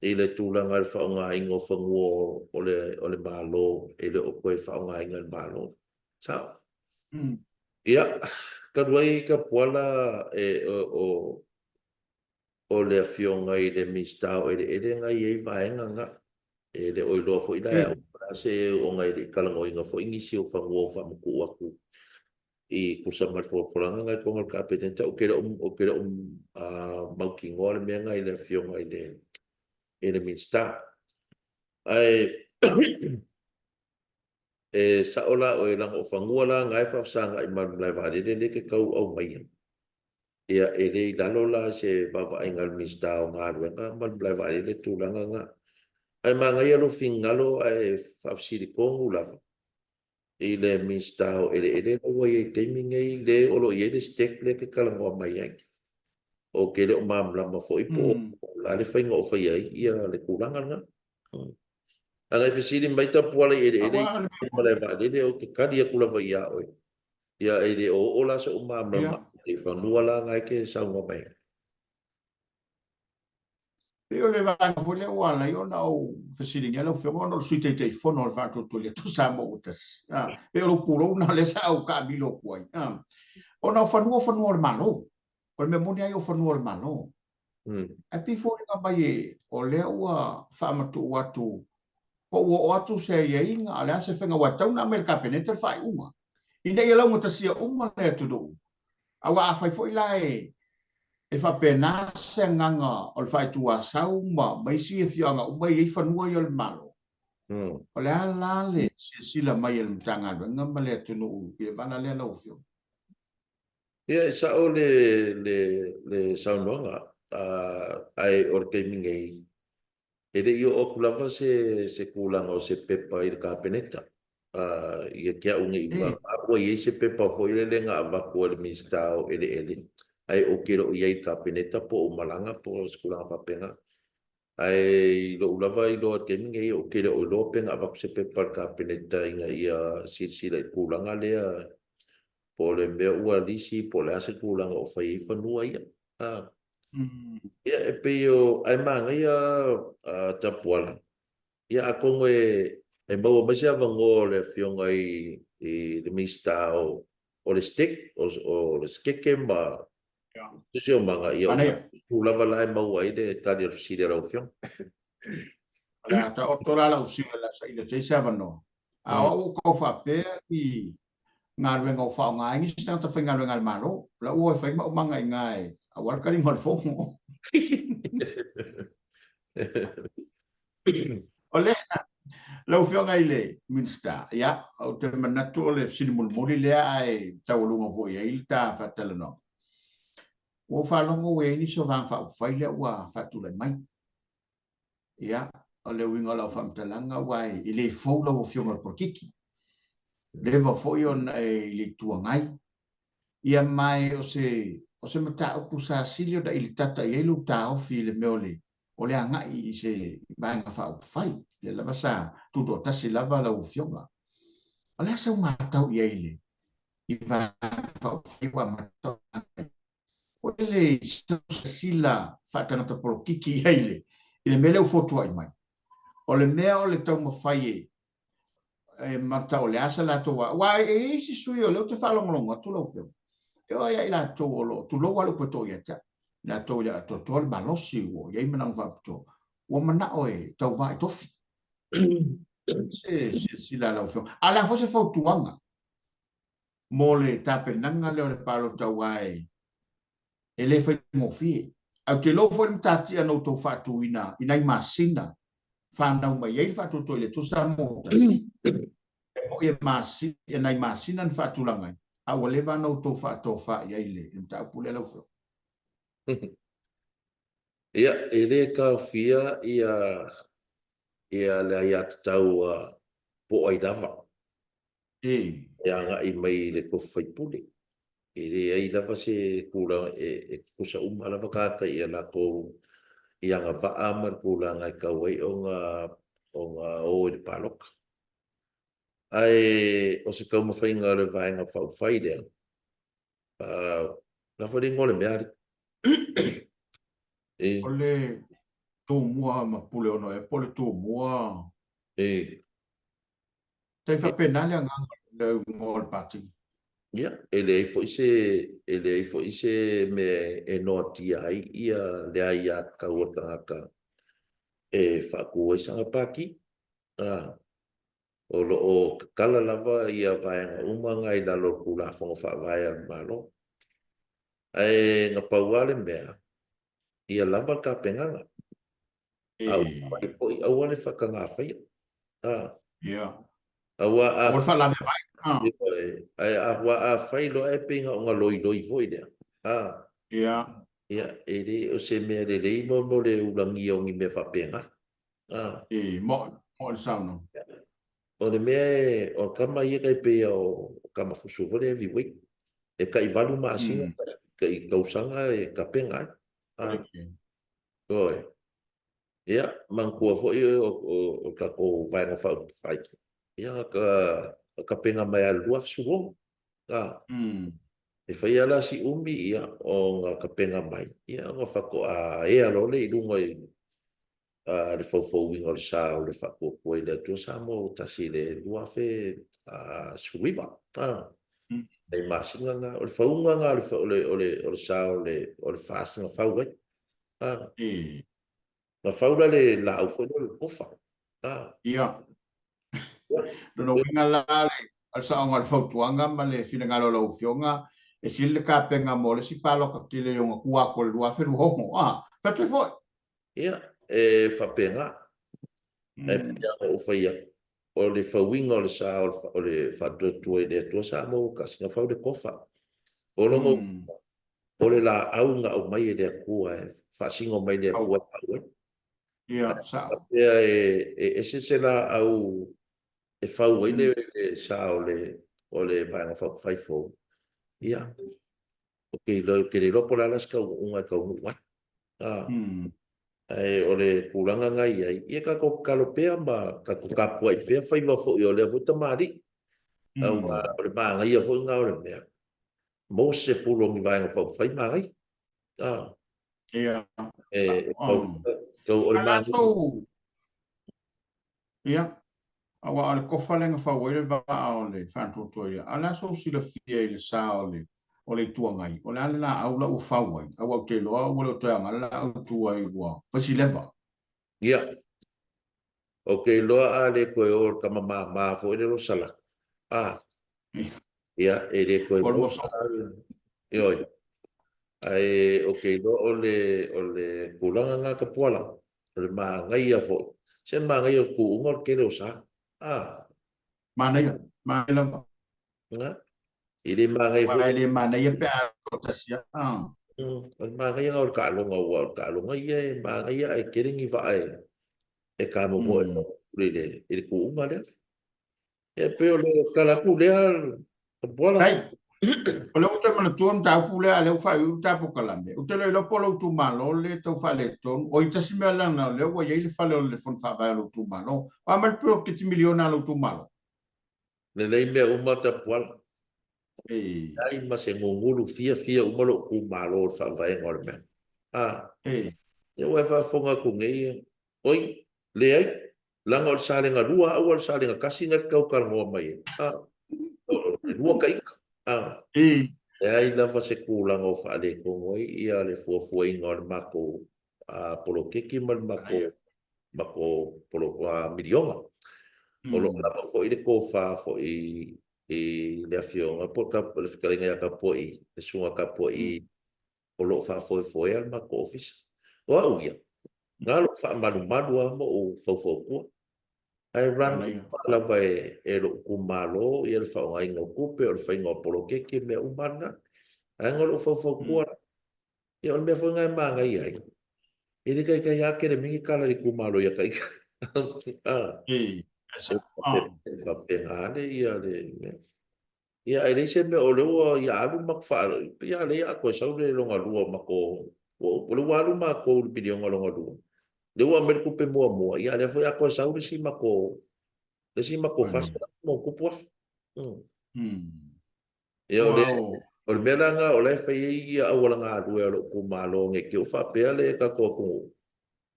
i le tulaga i le faaaogaina o fanua o le o le Malo e le o toe faaaogaina e le Malo. Sao. Ia, talu ai Tapuala e o o le Afioga i le Minisita o Eleele na i ai vaega na. E le o iloa foi la e au po o le a se ona e le i talanoaina foi nisi o fanua o faamatuu atu i tusa ma le folafolaga na i totonu o le Kapeneta. Ou te le o ou te le o mautinoa le mea na i le Afioga i le i le Minisita. Ae E sao la oe, leaga o fanua la na e faafesagai ma le malae vaalele lea e te tau aumaia. Ia, e le i lalo la i se vaavaaiga a le Minisita o Galuega ma le malae vaalele le tulaga lena. Ae manaia lou finagalo ae faafesili tonu lava i le Minisita o Eleele la ua i ai i le taimi lenei le o lo o i ai le STEC lea e te talanoa mai ai. Ou te le o malamalama foi po o le a le faiga o fai ai ia le tulaga lena. Ana e fesili mai Tapuala i eleele i malae vaalele, ou te tali atu lava ia oe. Ia, e le o oo la so'u malamalama i fanua la na e te saunoa mai ai. Pei o le vaega foi lea ua ala ai ona ou fesiligia lau Afioga ona o le Sui Taitaifono o le Faatuatua i le Atua Samoa ua tasi. Pei o lou pulou lena lea sa ou taamilo atu ai. Ona o fanua o fanua o le Malo. O le mea moni lava ia o fanua o le Malo. Ae pei foliga mai o lea ua faamatuu atu po ua oo atu se aiaiga, a o le a se faiga, aua e tatau ona aumai i le Kapeneta le faaiuga ina ia laugatasia uma le atunuu. Aua afai foi la e faapena se agaga o le faaitu Asau ma isi afioaga uma e i ai fanua ia o le Malo, o le a la le silasila mai a le Matagaluega ma le atunuu i le vala lea lau Afioga? Ia, e sao le le le saunoaga, ae o le taimi nei, e le i oo atu lava se se tulaga o se pepa i le Kapeneta. Ia te au nei, ua i ai se pepa foi lele na avatu e le Minisita o Eleele, ae ou te le o i ai i le Kapeneta po o malaga po o se tulaga faapena. Ae i lou lava iloa i le taimi lenei, ou te le o iloa pe na avatu se pepa a le Kapeneta ina ia silasila i le tulaga lea, po o le mea ua lisi po o le a se tulaga o fai ai fanua ia. Ia, e pei o, ae manaia Tapuala, ia atonu e maua mai se avanoa o le Afioga i le Minisita o le STEC, o le Sekeke ma Siosiomaga, ia o itu lava la e maua ai le tali o le fesili a lau Afioga. O le a taoto la lau fesili o le a saili atu ai se avanoa. A o au ua tau faapea i galuega o faaaoga ai nisi tagata faigaluega a le Malo, o la ua o e fai maumaga i ina e Aua le taliga o le fono. O lea, lau Afioga i le Minisita, ia, ou te manatu o le fesili mulimuli lea ae taualuga foi i ai le ta faatalanoaga. Ua ou faalogo ua i ai nisi o Vaega Faaupufai lea ua faatulai mai. Ia, o le uiga o lau faamatalaga aua e le fou lau Afioga i le polokiki. Leva foi ona e i le Itu Agai. Ia ma o se, o se mataupu sa sili ona ilitata i ai lou taofi i le mea o le, o le agai i se Vaega Faaupufai. Lea lava sa tutoatasi lava lau Afioga. O le a sau matau i ai i le i Vaega Faaupufai ua amata ona agai? O le silasila faatangata polokiki i ai i le mea lea ua fotuai mai. O le mea o le taumafai e e mata o le a sa latou a. Aua e i ai isi sui o lea ou te faalogologo atu lau Afioga, e oo lava ia i latou o lo o, tulou lava le upu e to ia te au, i latou e le atoatoa le malosi ua i ai manaoga faapitoa, ua manao e tauva i tofi. Se silasila a lau Afioga. A o le a foi se fautuaga mo le tapenaga lea o le palota aua e le faigofie. Ae ou te iloa foi le matatia na outou faatuina i nai masina fanau mai ai le faatuatua i le Atua Samoa ua tasi. E moni e masina, e nai masina na faatulaga ai, a ua leva ona outou faatofa i ai i le mataupu lea lau Afioga. Ia, e le taofia ia ia le aiatatau a po o ai lava. E agai mai i le tofi faipule. E leai lava se tulaga e tutusa uma lava tagata i a latou i agavaa ma le tulaga e tatau ai ona o i le palota. Ae o se taumafaiga o le Vaega Faaupufai lea, o le a foi le igoa o le mea alii? O le Tumua ma Puleono ea po o le Tumua? Tai faapena le agaga o le igoa o le Pati. Ia, e leai foi se, e leai foi se mea e noatia ai ia le aiatatau a le tagata e faatu ai sana Pati. A, o lo o tatala lava ia vaega uma na i lalo o le Tulafono Faavae a le Malo. Ae na pau lava le mea, ia lava le tapenaga. A ua fai foi, aua le faatagafaia. A. Ia. Aua a. Aua le faalavelave. A. Ae aua a fai loa e pei na ona loiloi foi lea. A. Ia. Ia, e le o se mea lelei mo mo le ulagia o ni mea faapena. A. E, mo, mo le saunoaga. O le mea e, o tama ia tai pei o Kamafusu foi le heavyweight. E tai 8 masina, tai tausaga e tapena ai. A. Ioe. Ia, manatua foi o tatou Vaega Faaupufai, ia na tapena mai lava i le 2016. A. E fai lava la si umi, ia, ona tapena mai, ia ona faatoa ea loa lea i luga i le faufauina o le sa o le Faatuatua i le Atua Samoa ua tasi i le 2019. A. Nai masina na. O le fauga na o le sa o le FAST na fau ai. A. Na fau la le laau foi lea o le kofa. A. Ia. Lona uiga la o le saoga o le fautuaga ma le finagalo o lau Afioga, e sili le tapena mo le isi palota tele i ona tua atu o le 2026. A. Fai atu ai foi. Ia, e faapena. Ae pei lava ona ou fai atu, o le fauina o le sa o le faatuatua i le Atua Samoa ua tasi, na fau le kofa. O lona uiga, o le laau na aumai e le Atua e faasino mai le Atua e fau ai. Ia, sao. Faapea e ese se laau e fau ai le sa o le Vaega Faaupufai fou, ia, ou te le iloa po o le a la se taunuuga e taunuu ai. Ae o le tulaga na i ai, ia tatou tatalo pea ma tatou tapuai pea faiva foi o lea foi tamalii. Aua o le manaia foi lena o le mea, maua se pulu o ni Vaega Faaupufai manaia. Ia. E, tau o le manaia. Ia, aua o le kofa lea na fau ai le vaa o le faatuatua ia, a o le a sou silafia i le sa o le o le Itu Agai, o le a le laau la ua fau ai, aua ou te iloa ua le o toe aoga le laau tuai ua fai si leva. Ia, ou te iloa a le toe o le tama mama foi lea o Salako, a, ia, e le toe maua. Ioe. Ae ou te iloa o le, o le tulaga lena Tapuala, o le manaia foi. Se manaia o le tuuga o le tele o sa. Ah. Manaia, manaia lava. Na. E le manaia foi. Aua e le manaia pe a toatasi lava. Ah. O le manaia lena o le taaloga aua o le taaloga ia e manaia ae tele ni vaa e e tamomoe i le i le tuuga lea. E pei o le tala atu lea, Tapuala. Hey, o lea ua toe manatua le mataupu lea, a lea ua faaiuiu le ta polokalame. Ou te le iloa po o lou itumalo lea tau faaletonu. O i tasi mea leaga o lea ua i ai le fale o le fono faavae o lou itumalo. O a mai le poloketi miliona a lou itumalo? Lelei mea uma Tapuala. Leai ma se gugulu fiafia uma lou itumalo i le faavaega o le mea. A, ia ua e faafofoga atu nei, oi, leai, leaga o le salega lua au a o le salega tasi na e te tau talanoa mai ai. A, o le lua ta ita. A, leai lava se tulaga o faaletonu ai ia le fuafuaina o le matou poloketi ma le matou matou miliona. O lo o lava foi le tofa foi i le afioga po o le fetalaiga ia Tapua'i, le Susuga Tapua'i o lo o faafoefoea le matou ofisa. O au ia, na lou faamalumalu lava ma ou faufautua, ae run uma lava e lou itumalo ia le faaaogaina o tupe, o le faiga o poloketi, mea uma lava na. Ae na lou faufautua lava. Ia o le mea foi lena e manaia ai, e le taitai lava tele mai ni tala i le itumalo ia ita. E faapena le ia le mea. Ia ae leai se mea o lea ua ia alu ma faa ia lea ia toe sau le lona lua o matou o lea ua alu matou i le piliona lona lua. Lea ua aumai le tupe muamua, ia lea foi a toe sau le isi matou le isi matou $400,000+. Ia, o le, o le mea la lena o la e fai ai ia auala galue a lou itumalo ne i te i ua faapea le tatou atunuu,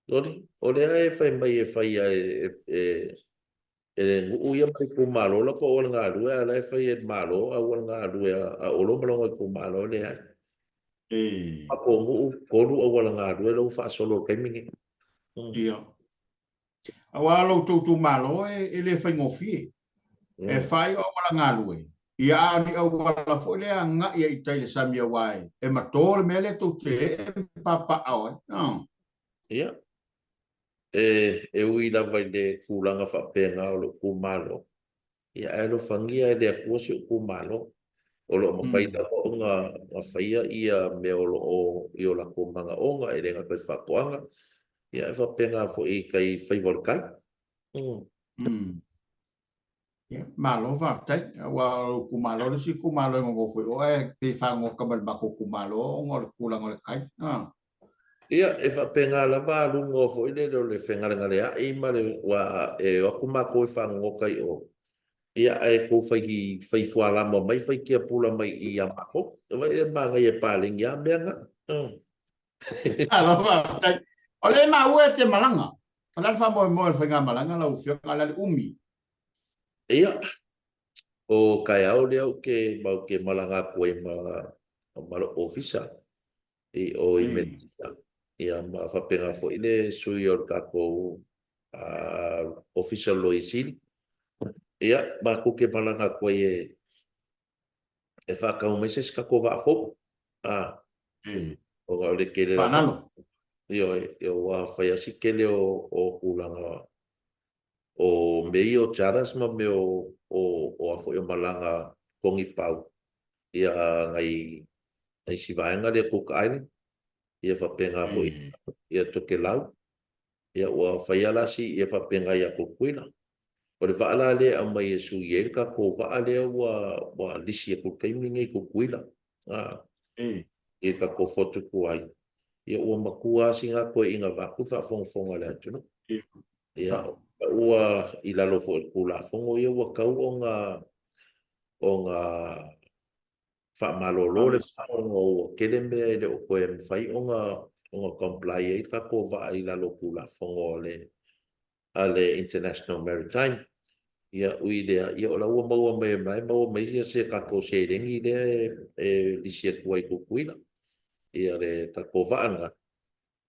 soli, o lea e fai mai e fai e, e, e le nuu ia ma le itumalo latou auala galue, a o la e fai e le Malo auala galue a Olo ma lona itumalo, e leai. Matou nuu, tolu auala galue la ua faasolo i le taimi lenei. Ia. Aua lo outou itumalo e le faigofie. E fai o auala galue, ia a o ni auala foi lea agai ai i tai i le sami aua e mato le mea lea tou te ee ma papaaao ai. Ia, e ui lava i le tulaga faapena o lou itumalo, Ia ae alofagia e le Atua si ou itumalo. O lo o mafai lava ona faia ia mea o lo o i o latou manaoga, e le gata i faatoaga, ia ae faapena foi i tai faiva o le tai. Ia, malo faafetai. Aua o lou itumalo le isi itumalo e nonofo i o ae pei e fagota ma le matou itumalo ona o le tulaga o le tai. Ia, e faapena lava aluga foi lele o le fegalegalea'i ma le, ua e o atu matou e fagogota i o, ia, ae tou fai, fai fualama mai, fai tiapula mai i ia matou. Vaai le manaia e paleni lava mea na. Malo faafetai. O lea e maua e te malaga. O le a le faamoemoe o le faigamalaga lau Afioga, o le a le umi? Ia, o taeao lea ou te, matou te malaga atu ai ma, ma lou ofisa. I o i Melita, ia ma faapena foi le sui o le tatou Ofisa o le Loia Sili. Ia, matou te malaga atu ai e e faatau mai se isi tatou vaa fou. A, ona o le tele lava. Faanalo. Ioe, ua fai lava si tele o o tulaga o mea ia o charters ma mea o o a foi o malaga togi pau ia nai isi vaega lea Cook Island, ia faapena foi ia Tokelau, ia ua fai lava la si ia faapena ia Tutuila. O le vaa la lea e aumai e sui ai le tatou vaa lea ua ua lisi atu i le taimi lenei i Tutuila, a, i le tatou fotu tuai, ia ua matua lava sina toeaina vaeatu le faafogafoga a le atunuu. Ia, ua i lalo foi o le Tulafono ia ua tau ona ona faamalolo le vaa ona ua tele mea e le o toe mafai ona ona comply ai le tatou vaa i lalo o Tulafono a le a le International Maritime. Ia, ui i lea, ia o la ua maua mai o la e maua mai ia se tatou seleni lea e e lisi atu ai i Tutuila ia le tatou vaa lena.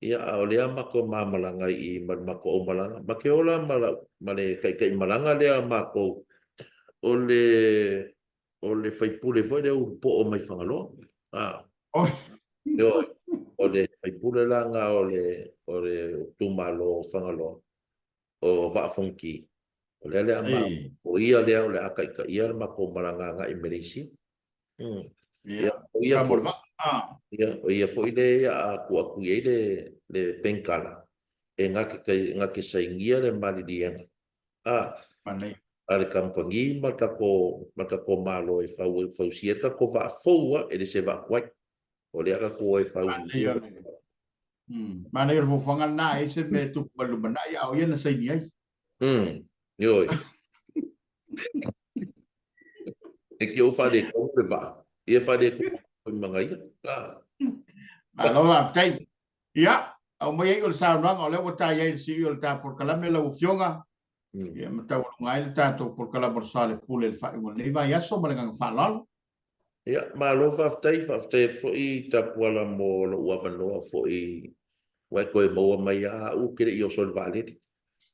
Ia, a o lea matou ma malaga i i ma le matou aumalaga. Ma te ola ma lau, ma le taitaimalaga lea a matou, o le, o le faipule foi lea ulupoo mai Fagaloa. A. Oi. Ioe, o le faipule la nga o le o le itumalo o Fagaloa, o Vaa Fonoti, o lea le a ma, o ia lea o le a taitaia le matou malaga agai i Malaysia. Ia, o ia foi, ia, o ia foi le a tuu atu i ai le le penkala e na te na te sainia le maliliega a a le kamupani ma le tatou ma le tatou Malo e fau e fausia le tatou vaa fou a e le se vaa tuai. O lea tatou o e fau. Manaia le manaia le fuafuaga lena, e se mea e tupu mai lumanai, a o ia na saini ai. Ioe. E ke o faaletonu le vaa, ia faaletonu foi ma ia. Malo faafetai. Ia, aumai ai o le saunoaga o lea ua tai ai le CEO o le ta polokalame lau Afioga. Ia ma taualuga ai le tatou polokalame o le Soalepule i le faaiuga o lenei vaiaso ma le agaga faaaloalo. Ia, malo faafetai, faafetai atu foi Tapuala mo lou avanoa foi ua e toe maua mai lava au ou te le i oso i le vaalele.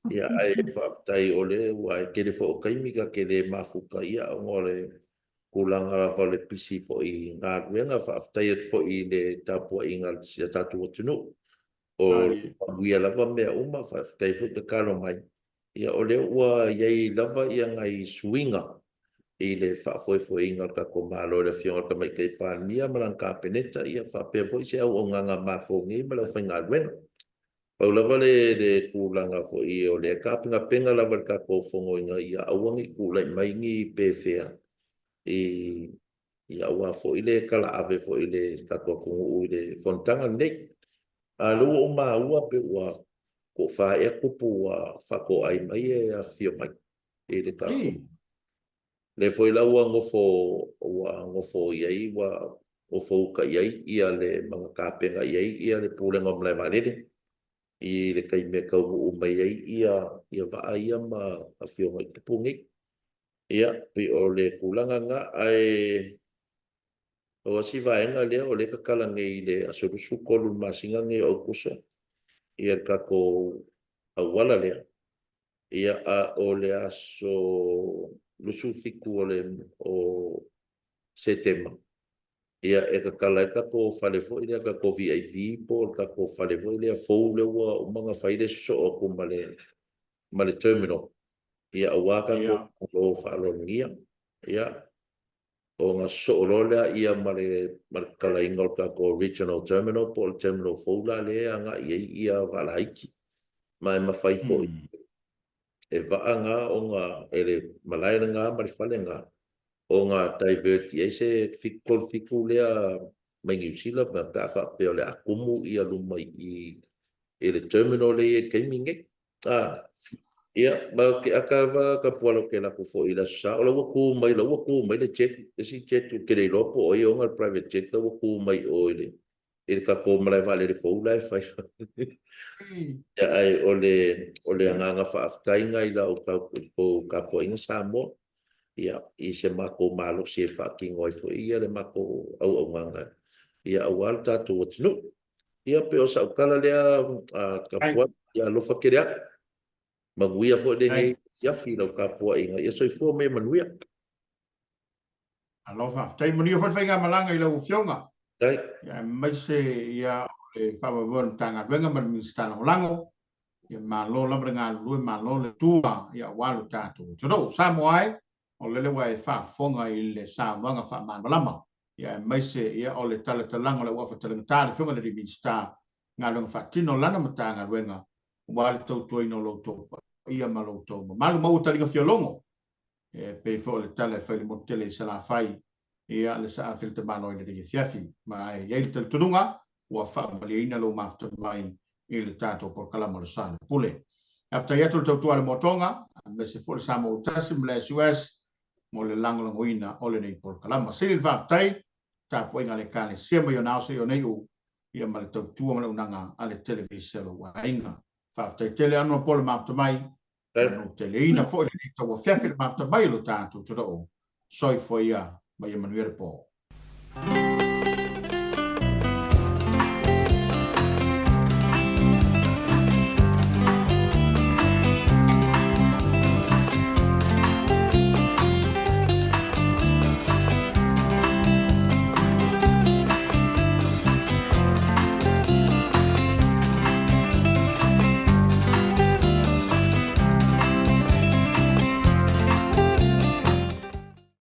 Ia, ae faafetai o lea ua e tele foi o taimi ta te le mafuta ia ona o le tulaga lava o le pisi foi i galuega. Faafetai atu foi i le tapuaiga a si o tatou atunuu. O manuia lava mea uma, faafetai foi tatalo mai. Ia o lea ua i ai lava ia nai suiga i le faafoefoeina o le tatou Malo i le Afioga i le Tamaitai Palemia ma lana Kapeneta, ia faapea foi se auaunaga a matou nei ma le aufaigaluega. Pau lava le le tulaga foi o lea e tapenapena lava le tatou Fono ina ia aua ne i tulai mai ni pefea i ia aua foi le talaave foi i le tatou atunuu i le fonotaga lenei. A o lea ua ou maua pe ua toafa ea tupu ua faatoai mai e afifio mai i le tatou. Lea foi la ua nofo ua nofo i ai ua nofo uta i ai ia le ma na tapena i ai ia le Pulega o Malae Vaalele i le taimi e taunuu mai ai ia ia vaa ia ma afioga i tupu nei. Ia, pei o le tulaga lena, ae pau lava si vaega lea o lea e tatala nei i le aso 23 o le masina lenei o Aokuso ia le tatou auala lea. Ia, a o le aso 27 o le o Setema, ia e tatala ai le tatou fale foi lea, le tatou VIP po o le tatou fale foi lea fou lea ua uma ona fai le sosoo atu ma le ma le terminal, ia aua tatou malo faaaloalogia, ia, ona sosoo loa lea ia ma le ma le tatalaina o le tatou regional terminal po o le terminal fou la lea e agai i ai ia vaalaiti. Ma e mafai foi e vaa na ona e le malae lena ma le fale lena ona divert i ai se 737 lea mai Niu Sila pe a faapea o le a tumu ia luma i i i le terminal lea e i ai i le taimi lenei. A, ia, ma ou te ata lava ka puala ou te alu atu foi i le Aso Sa, o la ua tu mai, la ua tu mai le jet, le isi jet ou te le iloa po o ai e ona le private jet la ua tu mai i o i le, i le tatou malae vaalele fou la e fai. Ia, ae o le, o le agaga faafetai lena i la outou tapuaiga Samoa, ia, i se matou malosi e faatino ai foi ia le matou auaunaga, ia, aua le tatou atunuu. Ia pei o sau tala lea a Tapuai, ia alofa tele atu. Manuia foi lenei afiafi i lau tapuaiga. Ia soifua ma ia manuia. Malo faafetai. Manuia foi le faigamalaga i lau Afioga. Faafetai. Ia aemaise ia o le faamoemoe o le Matagaluega ma le Minisita Lagolago. Ia malo lava le galulue, malo le tua ia aua lo tatou atunuu. Samoa e, o lele ua e faafofoga i le saunoaga faamalamalama, ia aemaise ia o le talatalaga o le auafa talagata a le Afioga i le Minisita Galuega Faatino o lana Matagaluega aua le tautuaina o lo outou paia ma lo outou mamalu. Ma ua taliga fialogo, e pei foi o le tala e fai i le motu tele i Salafai, ia le saafi le tamaloa i lenei afiafi. Ma e i ai le talitonuga ua faamalieina lou mafuta mai i le tatou polokalama o le Sa o le Pule. Faafetai atu le tautua a le Moatoga, aemaise foi le Samoa Tasi ma le SUS mo le lagolagoina o lenei polokalama. Sili le faafetai, tapuaiga a le Ekalesia mai ona ao seia ona iu, ia ma le tautua ma le auaunaga a le Televise a lou aiga. Faafetai tele Honourable le mafuta mai, manuteleina foi lenei tauafiafi le mafuta mai o lo tatou atunuu. Soifua ia ma ia manuia le po.